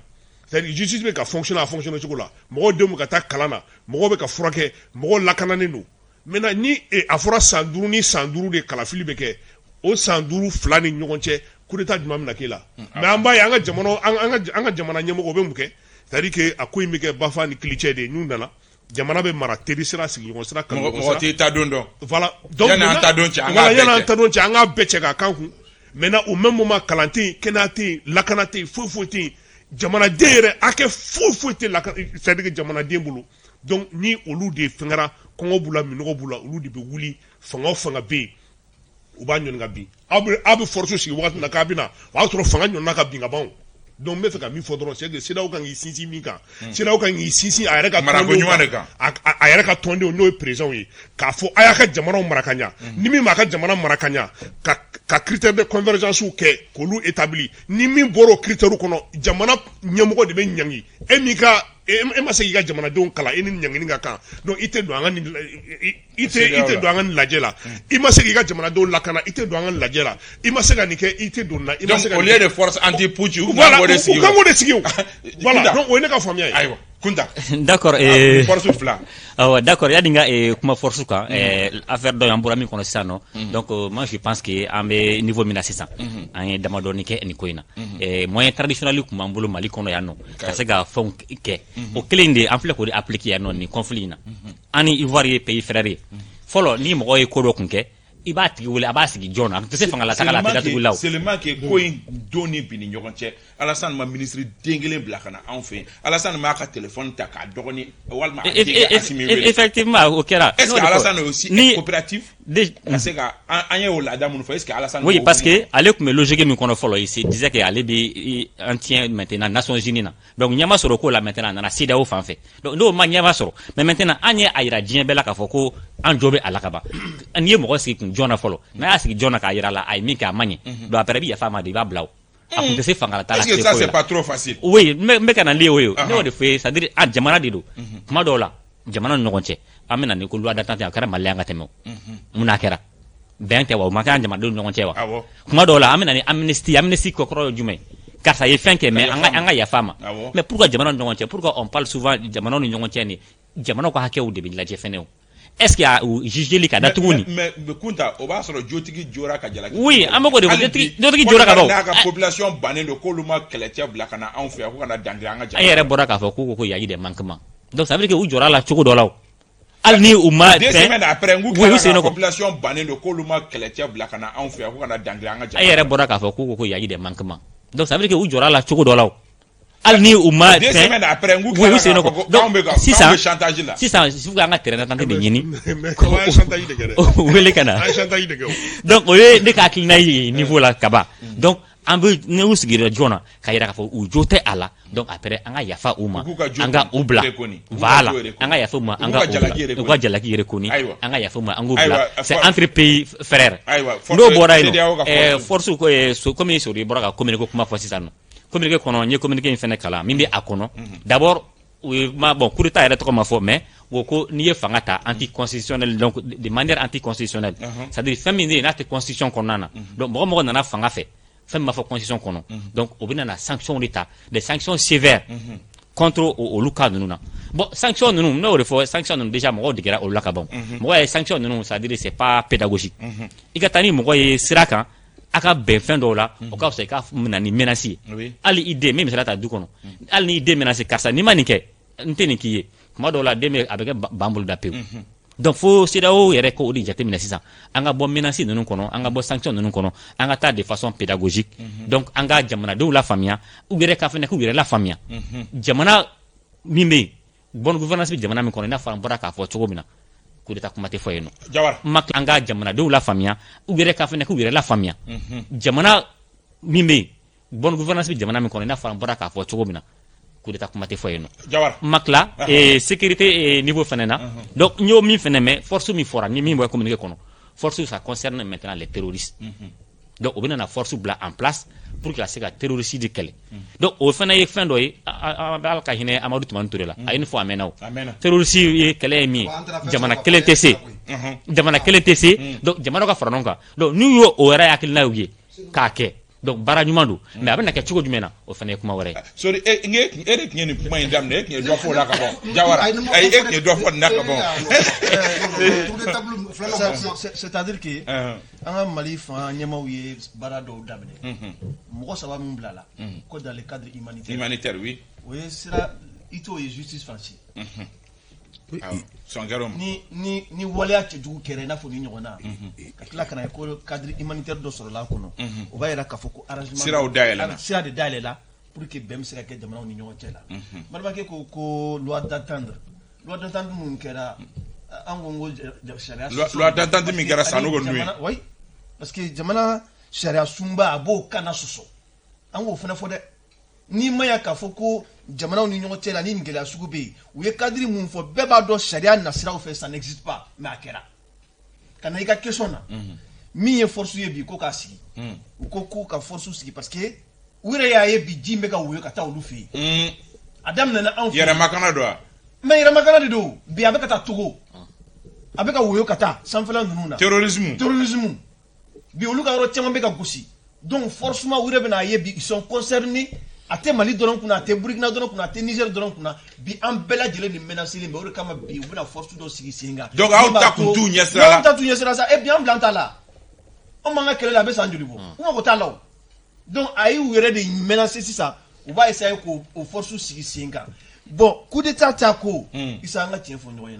c'est à dire justice bɛ ka fonctionner a fonctionner cogo la, mɔgɔw denw bɛ ka taa kalan na, mɔgɔw bɛ ka furakɛ, mɔgɔw lakananen don. Maintenant, ni a fɔra san 5 ni san 5 de kalafili bɛ kɛ, o san 5 fila ni ɲɔgɔn cɛ, coup d'état jumɛn bɛna k'e la? Mais an b'a ye an ka jamana, an ka jamana ɲɛmɔgɔw bɛ mun kɛ? C'est à dire que a ko in bɛ kɛ bafa ni kilicɛ de ye. N'u nana, jamana bɛ mara teri sira, sigiɲɔgɔn sira, Mɔgɔ kanuɲɔgɔn mɔgɔ sira. t'i ta don dɔn. Voilà. Donc Yanni an ta don cɛ, an k'a voilà, bɛɛ yanni an cɛ. ta don cɛ, an k'a bɛɛ cɛ k'a kan kun. Maintenant, au même moment, kalan tɛ yen, kɛnɛya tɛ yen, lakana tɛ yen, foyi foyi tɛ yen. Jamanaden yɛrɛ hakɛ foyi foyi tɛ lakana, c'est à dire que jamanaden bolo. Donc ni olu de fɛngɛra, kɔngɔ b'u la, minɔgɔ b'u la, olu de bɛ wuli. Fanga o fanga bɛ yen, u b'a ɲɔni ka bin. Aw bɛ force sigi wagati min na k'a bɛ na, o y'a sɔrɔ fanga ɲɔnna ka bin ka ban o. Donc n bɛ fɛ ka min fɔ dɔrɔn, c'est que CEDEAO kan k'i sinsin min kan, CEDEAO kan k'i sinsin a yɛrɛ ka Marako tɔndenw ɲuman de kan. A yɛrɛ ka tɔndenw, n'o ye président ye, k'a fɔ a y'a ka jamanaw mara ka ɲa. Ni min m'a ka jamana mara ka ɲa, ka critère de convergence kɛ k'olu établi, ni min bɔra o critère kɔnɔ, jamana ɲɛmɔgɔ de bɛ ɲangi. E min ka e ma se k'i ka jamanadenw kalan, e ni ɲangini ka kan. Donc i tɛ don an ka nin i tɛ don an ka nin lajɛ la. I ma se k'i ka jamanadenw lakana, i tɛ don an ka nin lajɛ la. I ma se ka nin kɛ, i tɛ don nin na. I ma Donc se ka au nin lieu kɛ. de force anti putsch, u Voilà, kan k'o de sigi. U kan k'o de sigi o. Voilà. Kunta. Donc o ye ne ka faamuya ye. Ayiwa, Kunta. D'accord. Force fila. Awɔ, d'accord. Yani n ka kuma force kan, affaire dɔ an bɔra min kɔnɔ sisan nɔ. Donc moi je pense que an bɛ niveau min na sisan, an ye damadɔni kɛ nin ko in na. Moyen traditionnel tun b'an bolo Mali kɔnɔ yan nɔ ka se ka fɛnw kɛ. O kelen in de an filɛ k'o de appliquer yan nɔ nin conflit in na. An ni Ivoire ye pays frère ye. Fɔlɔ, ni mɔgɔ ye ko dɔ kun kɛ, i b'a tigi wele, a b'a sigi jɔn na, a tɛ se fanga la taga la, a tɛ datugu la o. Seulement que ko in don ni bi ni ɲɔgɔn cɛ, Alassane ma ministre den kelen bila ka na anw fɛ yen. Alassane m'a ka téléphone ta k'a dɔgɔnin walima a denkɛ Assimi wele. Effectivement, o kɛra. Est-ce que Alassane est aussi coopératif ka se ka an ye o laada minnu fɔ, est-ce que Alassane Oui, parce que ale tun bɛ logique min kɔnɔ fɔlɔ, il se disait que ale bɛ an tient maintenant Nations Unies na. Donc ɲɛ ma sɔrɔ ko la, maintenant a nana CEDEAO fan fɛ. Donc n'o ma ɲɛ ma sɔrɔ, mais maintenant an ye a yira diɲɛ bɛɛ la k'a fɔ ko an jo bɛ a la ka ban. N'i ye mɔgɔ sigi kun jɔn na fɔlɔ, n'a y'a sigi jɔn na k'a yira la a ye min kɛ a ma ɲɛ, donc après i bɛ yafa a ma de, i b'a bila o. A kun tɛ se fanga ta la. Est-ce que ça, c'est pas trop facile? Oui, n bɛ ka na o ye, ne y'o de fɔ ye, c'est à dire an jamana de don. Kuma dɔw la Jamana ni ɲɔgɔn cɛ, an bɛna ni ko loi d'entente, a kɛra Mali la yan ka tɛmɛ o. Mun n'a kɛra bɛn tɛ wa? O ma kɛ an jamanadenw ni ɲɔgɔn cɛ wa? Kuma dɔw la, an bɛna ni amnistie. Amnistie kɔrɔ ye jumɛn ye? Karisa ye fɛn kɛ, mais an ka yafa a ma. Mais pourquoi jamana ni ɲɔgɔn cɛ? Pourquoi on parle souvent jamanaw ni ɲɔgɔn cɛ? Ni jamanaw ka hakɛw de bɛ lajɛ fɛnɛ o. Est ce que a u jugeli ka datugu nin? Mais Kunta, o b'a sɔrɔ jotigi jora ka jalaki. Oui, an bɛ k'o de fɔ. Jotigi jora ka ban. N'a ka population bannen don k'olu ma kɛlɛcɛ bila ka na anw fɛ yan ko ka na dankari an ka jamana. E yɛrɛ bɔra k'a fɔ k'u ko y a eu des manquements, donc ça veut dire que u jɔra la cogo dɔ la o, hali ni u ma. 2 semaines après, n k'u tilala ka population bannen don k'olu ma kɛlɛcɛ bila ka na anw fɛ yan ko ka na dankari an ka jamana. E yɛrɛ bɔra k'a fɔ k'u ko y a eu des manquements, donc ça veut dire que u jɔra la cogo dɔ la o, hali ni u ma. 2 semaines après, n k'u tilala k'a fɔ ko anw bɛ ka sisan anw bɛ chantage la. Sisan, il faut que an ka terrain d'entente de ɲini. Mais an ye chantage de kɛ dɛ. Wele ka na. An ye chantage de kɛ o. Donc o ye ne ka hakilina ye niveau la kaban. Donc an bɛ n'u sigira joona ka yira k'a fɔ u jo tɛ a la, donc après an ka yafa u ma, an ka u bila. Voilà, an ka yafa u ma, an ka u bila, u ka jalaki reconnu, an ka yafa u ma, an k'u bila. C'est entre pays frères. N'o bɔra yen nɔ, force ko komi Sori bɔra ka communiqué kuma fɔ sisan nɔ, communiqué kɔnɔ, n ye communiqué in fɛnɛ kalan min bɛ a kɔnɔ. D'abord, u ye ma bon, coup d'état yɛrɛ tɔgɔ ma fɔ, mais o ko n'i ye fanga ta anticonstitutionnel, donc de manière anticonstitutionnelle, c'est à dire fɛn min bɛ yen n'a tɛ constitution kɔnɔna na. Donc mɔgɔ mɔgɔ nana fanga fɛ, fɛn min ma fɔ constitution kɔnɔ, donc o bɛ na sanction de ta, des sanctions sévères contre olu cas ninnu na. Bon, sanction ninnu, n'o de fɔ, sanction ninnu déjà mɔgɔw degera olu la ka ban. Mɔgɔ ye sanction ninnu, c'est à dire c'est pas pédagogique. I ka taa ni mɔgɔ ye sira kan, a ka bɛn fɛn dɔw la, o ka fisa i ka na ni menace ye. Hali i den min misaliya ta du kɔnɔ, hali n'i den menace, karisa, n'i ma nin kɛ, n tɛ nin k'i ye, kuma dɔw la den bɛ a bɛ kɛ ban bolo da pewu. Donc fo CEDEAO yɛrɛ k'o de jateminɛ sisan, an ka bɔ menace ninnu kɔnɔ, an ka bɔ sanction ninnu kɔnɔ, an ka taa de façon pédagogique. Donc an ka jamanadenw lafaamuya, u yɛrɛ ka fɛnɛ k'u yɛrɛ lafaamuya. Jamana min bɛ yen, bonne gouvernance bɛ jamana min kɔnɔ, i n'a fɔ an bɔra k'a fɔ cogo min na, coup d'état kuma tɛ fɔ yen nɔ. Jawara. Ma an ka jamanadenw lafaamuya, u yɛrɛ ka fɛnɛ k'u yɛrɛ lafaamuya. Jamana min bɛ yen, bonne gouvernance bɛ jamana min kɔnɔ, i n'a fɔ an bɔra k'a fɔ cogo min na, coup d'état kuma tɛ fɔ yen nɔ. Jawara. Ma tila sécurité niveau fɛnɛ na. Donc n y'o min fɛnɛ mɛn, force min fɔra ni min bɔ communiqué kɔnɔ, force, ça concerne maintenant les terroristes. Donc o bɛ na force bila en place pour que ka se ka terroriste de kɛlɛ. Donc o fana ye fɛn dɔ ye. An bɛ Ala ka hinɛ Amadu Tumani Ture la, a ye nin fɔ a mɛnna. O terroriste ye kɛlɛ ye min ye, jamana kelen tɛ se, jamana kelen tɛ se. Donc jamana ka fara ɲɔgɔn kan. Donc n'u y'o o yɛrɛ hakilinaw ye k'a kɛ, donc baara ɲuman don, mais a bɛna kɛ cogo jumɛn na, o fana ye kuma wɛrɛ ye. Sori, e e de tun ye nin kuma in daminɛ, e tun ye dɔ fɔ o la ka bɔ. Jawara, ayi, e tun ye dɔ fɔ nin na ka bɔ. C'est-à-dire que an ka Mali fanga ɲɛmaaw ye baara dɔw daminɛ. Mɔgɔ saba min bilala ko dans le cadre humanitaire. Humanitaire, oui. O ye sira i t'o ye justice fansi. Sɔn kɛra o ma. Ni waleya cɛjugu kɛra, i n'a fɔ ni ɲɔgɔnna, ka tila ka na ye ko cadre humanitaire dɔ sɔrɔla a kɔnɔ, o b'a yira k'a fɔ ko arrangement Siraw dayɛlɛna. Sira de dayɛlɛla pour que bɛn bɛ se ka kɛ jamanaw ni ɲɔgɔn cɛ la. Balimakɛ ko loi d'entente mun kɛra, an ko sariya Loi d'entente min kɛra Sanogo ninnu ye. Oui, parce que jamana sariya sunba a b'o kana sɔsɔ, an k'o fana fɔ dɛ. N'i ma ya k'a fɔ ko jamanaw ni ɲɔgɔn cɛ la ni nin gɛlɛya sugu bɛ yen, u ye cadre mun fɔ, bɛɛ b'a dɔn sariya nasiraw fɛ, ça n'existe pas, mais a kɛra. Ka na i ka question na, min ye force ye bi ko k'a sigi, u ko k'u ka force sigi parce que u yɛrɛ y'a ye bi ji in bɛ ka woyo ka taa olu fɛ yen. A daminɛna anw fɛ yen. Yɛrɛmakana don wa? Mais yɛrɛmakana de don. Bi a bɛ ka taa Togo, a bɛ ka woyo ka taa sanfɛla ninnu na. Terrorisme. Terrorisme, bi olu ka yɔrɔ caman bɛ ka gosi. Donc forcément u yɛrɛ bɛna ye bi ils sont concernés. A tɛ Mali dɔrɔn kunna, a tɛ Burukina dɔrɔn kunna, a tɛ Niger dɔrɔn kunna. Bi an bɛɛ lajɛlen ni menacé bɛ. O de kama bi u bɛna force dɔ sigi sen kan. Donc aw ta kun t'u ɲɛ sira la. Anw ta t'u ɲɛ sira sa. E bi an bila an ta la, anw b'an ka kɛlɛ la, a bɛ san joli bɔ, u mago t'a la o. Donc a y'u yɛrɛ de menacer sisan, u b'a essayer k'o o force sigi sen kan. Bon, coup d'état ta ko, Isa, an ka tiɲɛ fɔ ɲɔgɔn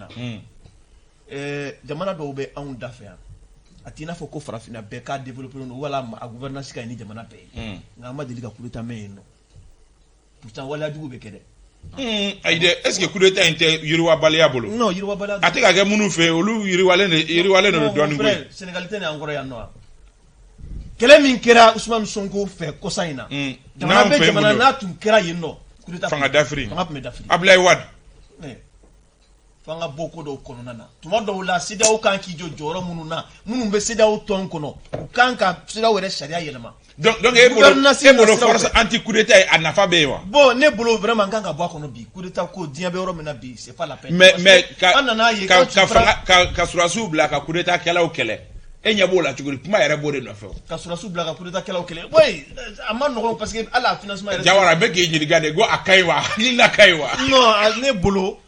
ɲɛna. Jamana dɔw bɛ anw da fɛ yan, a t'i n'a fɔ ko farafinna bɛɛ k'a développé don wala a gouvernance ka ɲi ni jamana bɛɛ ye, nka an ma deli ka coup d'état mɛn yen nɔ. Pourtant waleyajugu bɛ kɛ dɛ. Ayi dɛ, est ce que coup d'état in tɛ yiriwabaliya bolo? Non, yiriwabaliya. A tɛ ka kɛ minnu fɛ yen, olu yiriwalen de don dɔɔnin koyi. Sénégal tɛ nin an kɔrɔ yan nɔ wa? Kɛlɛ min kɛra Ousmane Sonko fɛ kɔsa in na, jamana bɛ jamana n'a tun kɛra yen nɔ, coup d'état Fanga dafiri. Fanga tun bɛ dafiri. Abdoulaye Wade. Fo an ka bɔ ko dɔw kɔnɔna na. Tuma dɔw la, CEDEAO kan k'i jɔ jɔyɔrɔ minnu na, minnu bɛ CEDEAO tɔn kɔnɔ, u kan ka CEDEAO yɛrɛ sariya yɛlɛma. Donc e bolo Gouvernance e bolo na siraw force fɛ. anti coup d'état ye, a nafa bɛ yen wa? Bon, ne bolo, vraiment, n kan ka bɔ a kɔnɔ bi. Coup d'état ko, diɲɛ bɛ yɔrɔ min na bi, c'est pas la peine. Mais Parce mais que ka an nana ye ka quand tu ka prends fanga ka sɔrɔdasiw bila ka coup d'état kɛlaw kɛlɛ, e ɲɛ b'o la cogo di? Kuma yɛrɛ b'o de nɔfɛ o. Ka sɔrɔdasiw bila ka coup d'état kɛlaw kɛlɛ, oui, a ma nɔgɔn, parce que hali a financement yɛrɛ. Jawara bɛ k'i ɲininka de ko a ka ɲi wa, hakilina ka ɲi wa? Non, ne bolo,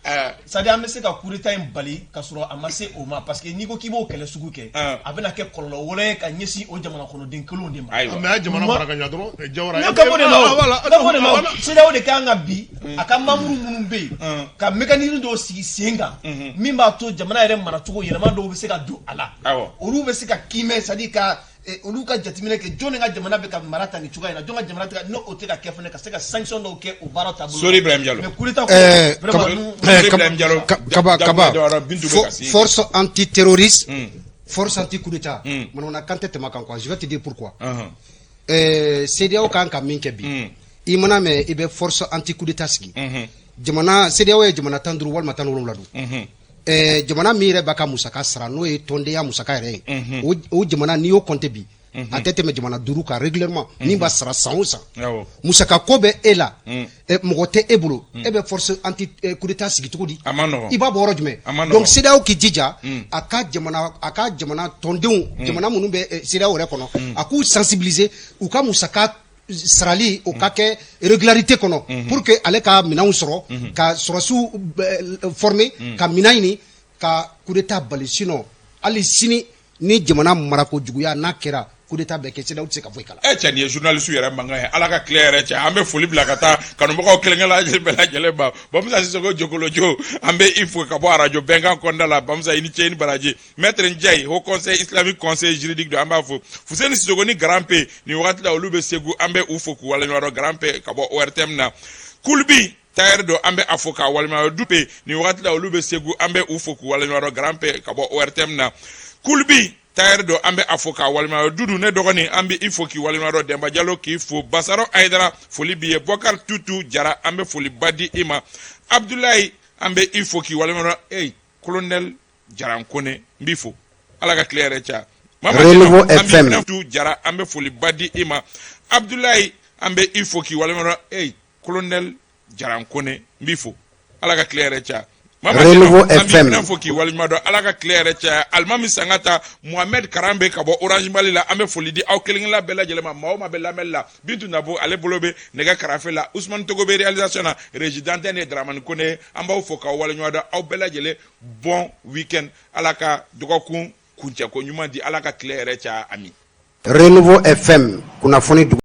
c'est à dire an bɛ se ka coup d'état in bali ka sɔrɔ a ma se o ma, parce que n'i ko k'i b'o kɛlɛ sugu kɛ, a bɛna kɛ kɔlɔlɔ wɛrɛ ye ka ɲɛsin o jamana kɔnɔden kelenw de ma. Ayiwa. Mais a ye jamana mara ka ɲa dɔrɔn, Jawara. Ne ka bɔ de ma o. Ah, voilà. Ne bɔ de ma o. Voilà. CEDEAO de kan ka bi a ka membre minnu bɛ yen, ka mécanisme dɔw sigi sen kan min b'a to jamana yɛrɛ maracogo yɛlɛma dɔw bɛ se ka don a la. Olu bɛ se ka kiimɛ, c'est à dire ka olu ka jateminɛ kɛ, jɔn de ka jamana bɛ ka mara ta nin cogoya in na, jɔn ka jamana tɛ ka n'o o tɛ ka kɛ fɛnɛ, ka se ka sanction dɔw kɛ o baara taabolo la. Sori Ibrahim Diallo. Mais coup d'état ko, vraiment, Sori Ibrahim Diallo. Kaba, Kaba, Jawara, Bintu bɛ ka si. Force antiterroriste, force anti-coup d'état, manamana kan tɛ tɛmɛ a kan quoi. Je vais te dire pourquoi. CEDEAO kan ka min kɛ bi, i mana mɛn i bɛ force anti coup d'état sigi, jamana CEDEAO ye jamana 15 walima 17 don. Jamana min yɛrɛ b'a ka musaka sara, n'o ye tɔndenya musaka yɛrɛ ye, o jamana, n'i y'o compter bi, a tɛ tɛmɛ jamana duuru kan régulièrement min b'a sara san o san. Musaka ko bɛ e la, mɔgɔ tɛ e bolo, e bɛ force anti coup d'état sigi cogo di? A ma nɔgɔn. I b'a bɔ yɔrɔ jumɛn? A ma nɔgɔn. Donc CEDEAO k'i jija a ka jamana tɔndenw, jamana minnu bɛ CEDEAO yɛrɛ kɔnɔ, a k'u sensibiliser u ka musaka sarali o ka kɛ régularité kɔnɔ, pour que ale ka minɛnw sɔrɔ, ka sɔrɔdasiw former, ka minɛn ɲini ka coup d'état bali. Sinon, hali sini ni jamana marako juguya n'a kɛra, coup d'état bɛ kɛ, CEDEAO tɛ se ka foyi kala. Ɛ cɛ, nin ye journaliste yɛrɛ mankan ye. Ala ka tile yɛrɛ cɛ, an bɛ foli bila ka taa kanubagaw kelen-kelen bɛɛ lajɛlen ma. Bamusa Sisoko Jokolojo, an bɛ i fo ka bɔ arajo Bɛnkan kɔnɔna la. Bamusa, i ni ce, i ni baraji. Maître Ndiaye, haut conseil islamique, conseil juridique don, an b'a fo. Fuseni Sisoko ni Grand P, nin wagati la olu bɛ Segu, an bɛ u fo k'u waleɲuman dɔn. Grand P ka bɔ ORTM na. Kulubi tayɛri don, an bɛ a fo k'a waleɲuman dɔn. Dupe, nin wagati la olu bɛ Segu, an bɛ u fo k'u waleɲuman dɔn. Grand P ka bɔ ORTM na. Kulubi tayɛri don, an bɛ a fo k'a waleɲuman dɔn. Dudu, ne dɔgɔnin, an bɛ i fo k'i waleɲuman dɔn. Dɛnba Jalo, k'i fo. Basaro Ayidara, foli b'i ye. Bɔkari Tutu Jara, an bɛ foliba di i ma. Abdulayi, an bɛ i fo k'i waleɲuman dɔn. Eyi, colonel Jarankone, n b'i fo. Ala ka tile yɛrɛ caya. Mama Renouveau Jalo, an b'i FM. Tutu Jara, an bɛ foliba di i ma. Abdulayi, an bɛ i fo k'i waleɲuman dɔn. Eyi, colonel Jarankone, n b'i fo. Ala ka tile yɛrɛ caya. Mama Renouveau Jalo, an b'i FM. fana fo k'i waleɲuman dɔn. Ala ka tile yɛrɛ caya. Alimami Sangata, Mohamed Karambe ka bɔ Orange Mali la, an bɛ foli di aw kelen-kelenna bɛɛ lajɛlen ma. Maa o maa bɛ lamɛnli la, Bintu Nabo, ale bolo bɛ nɛgɛ karafe la. Usumani Togo bɛ réalisation na. Régie d'antenne ye Dramani Kone ye. An b'aw fo k'aw waleɲuman dɔn, aw bɛɛ lajɛlen. Bon week-end. Ala ka dɔgɔkun kuncɛko ɲuman di. Ala ka tile yɛrɛ caya. Ami. Renouveau FM, kunnafoni dugu.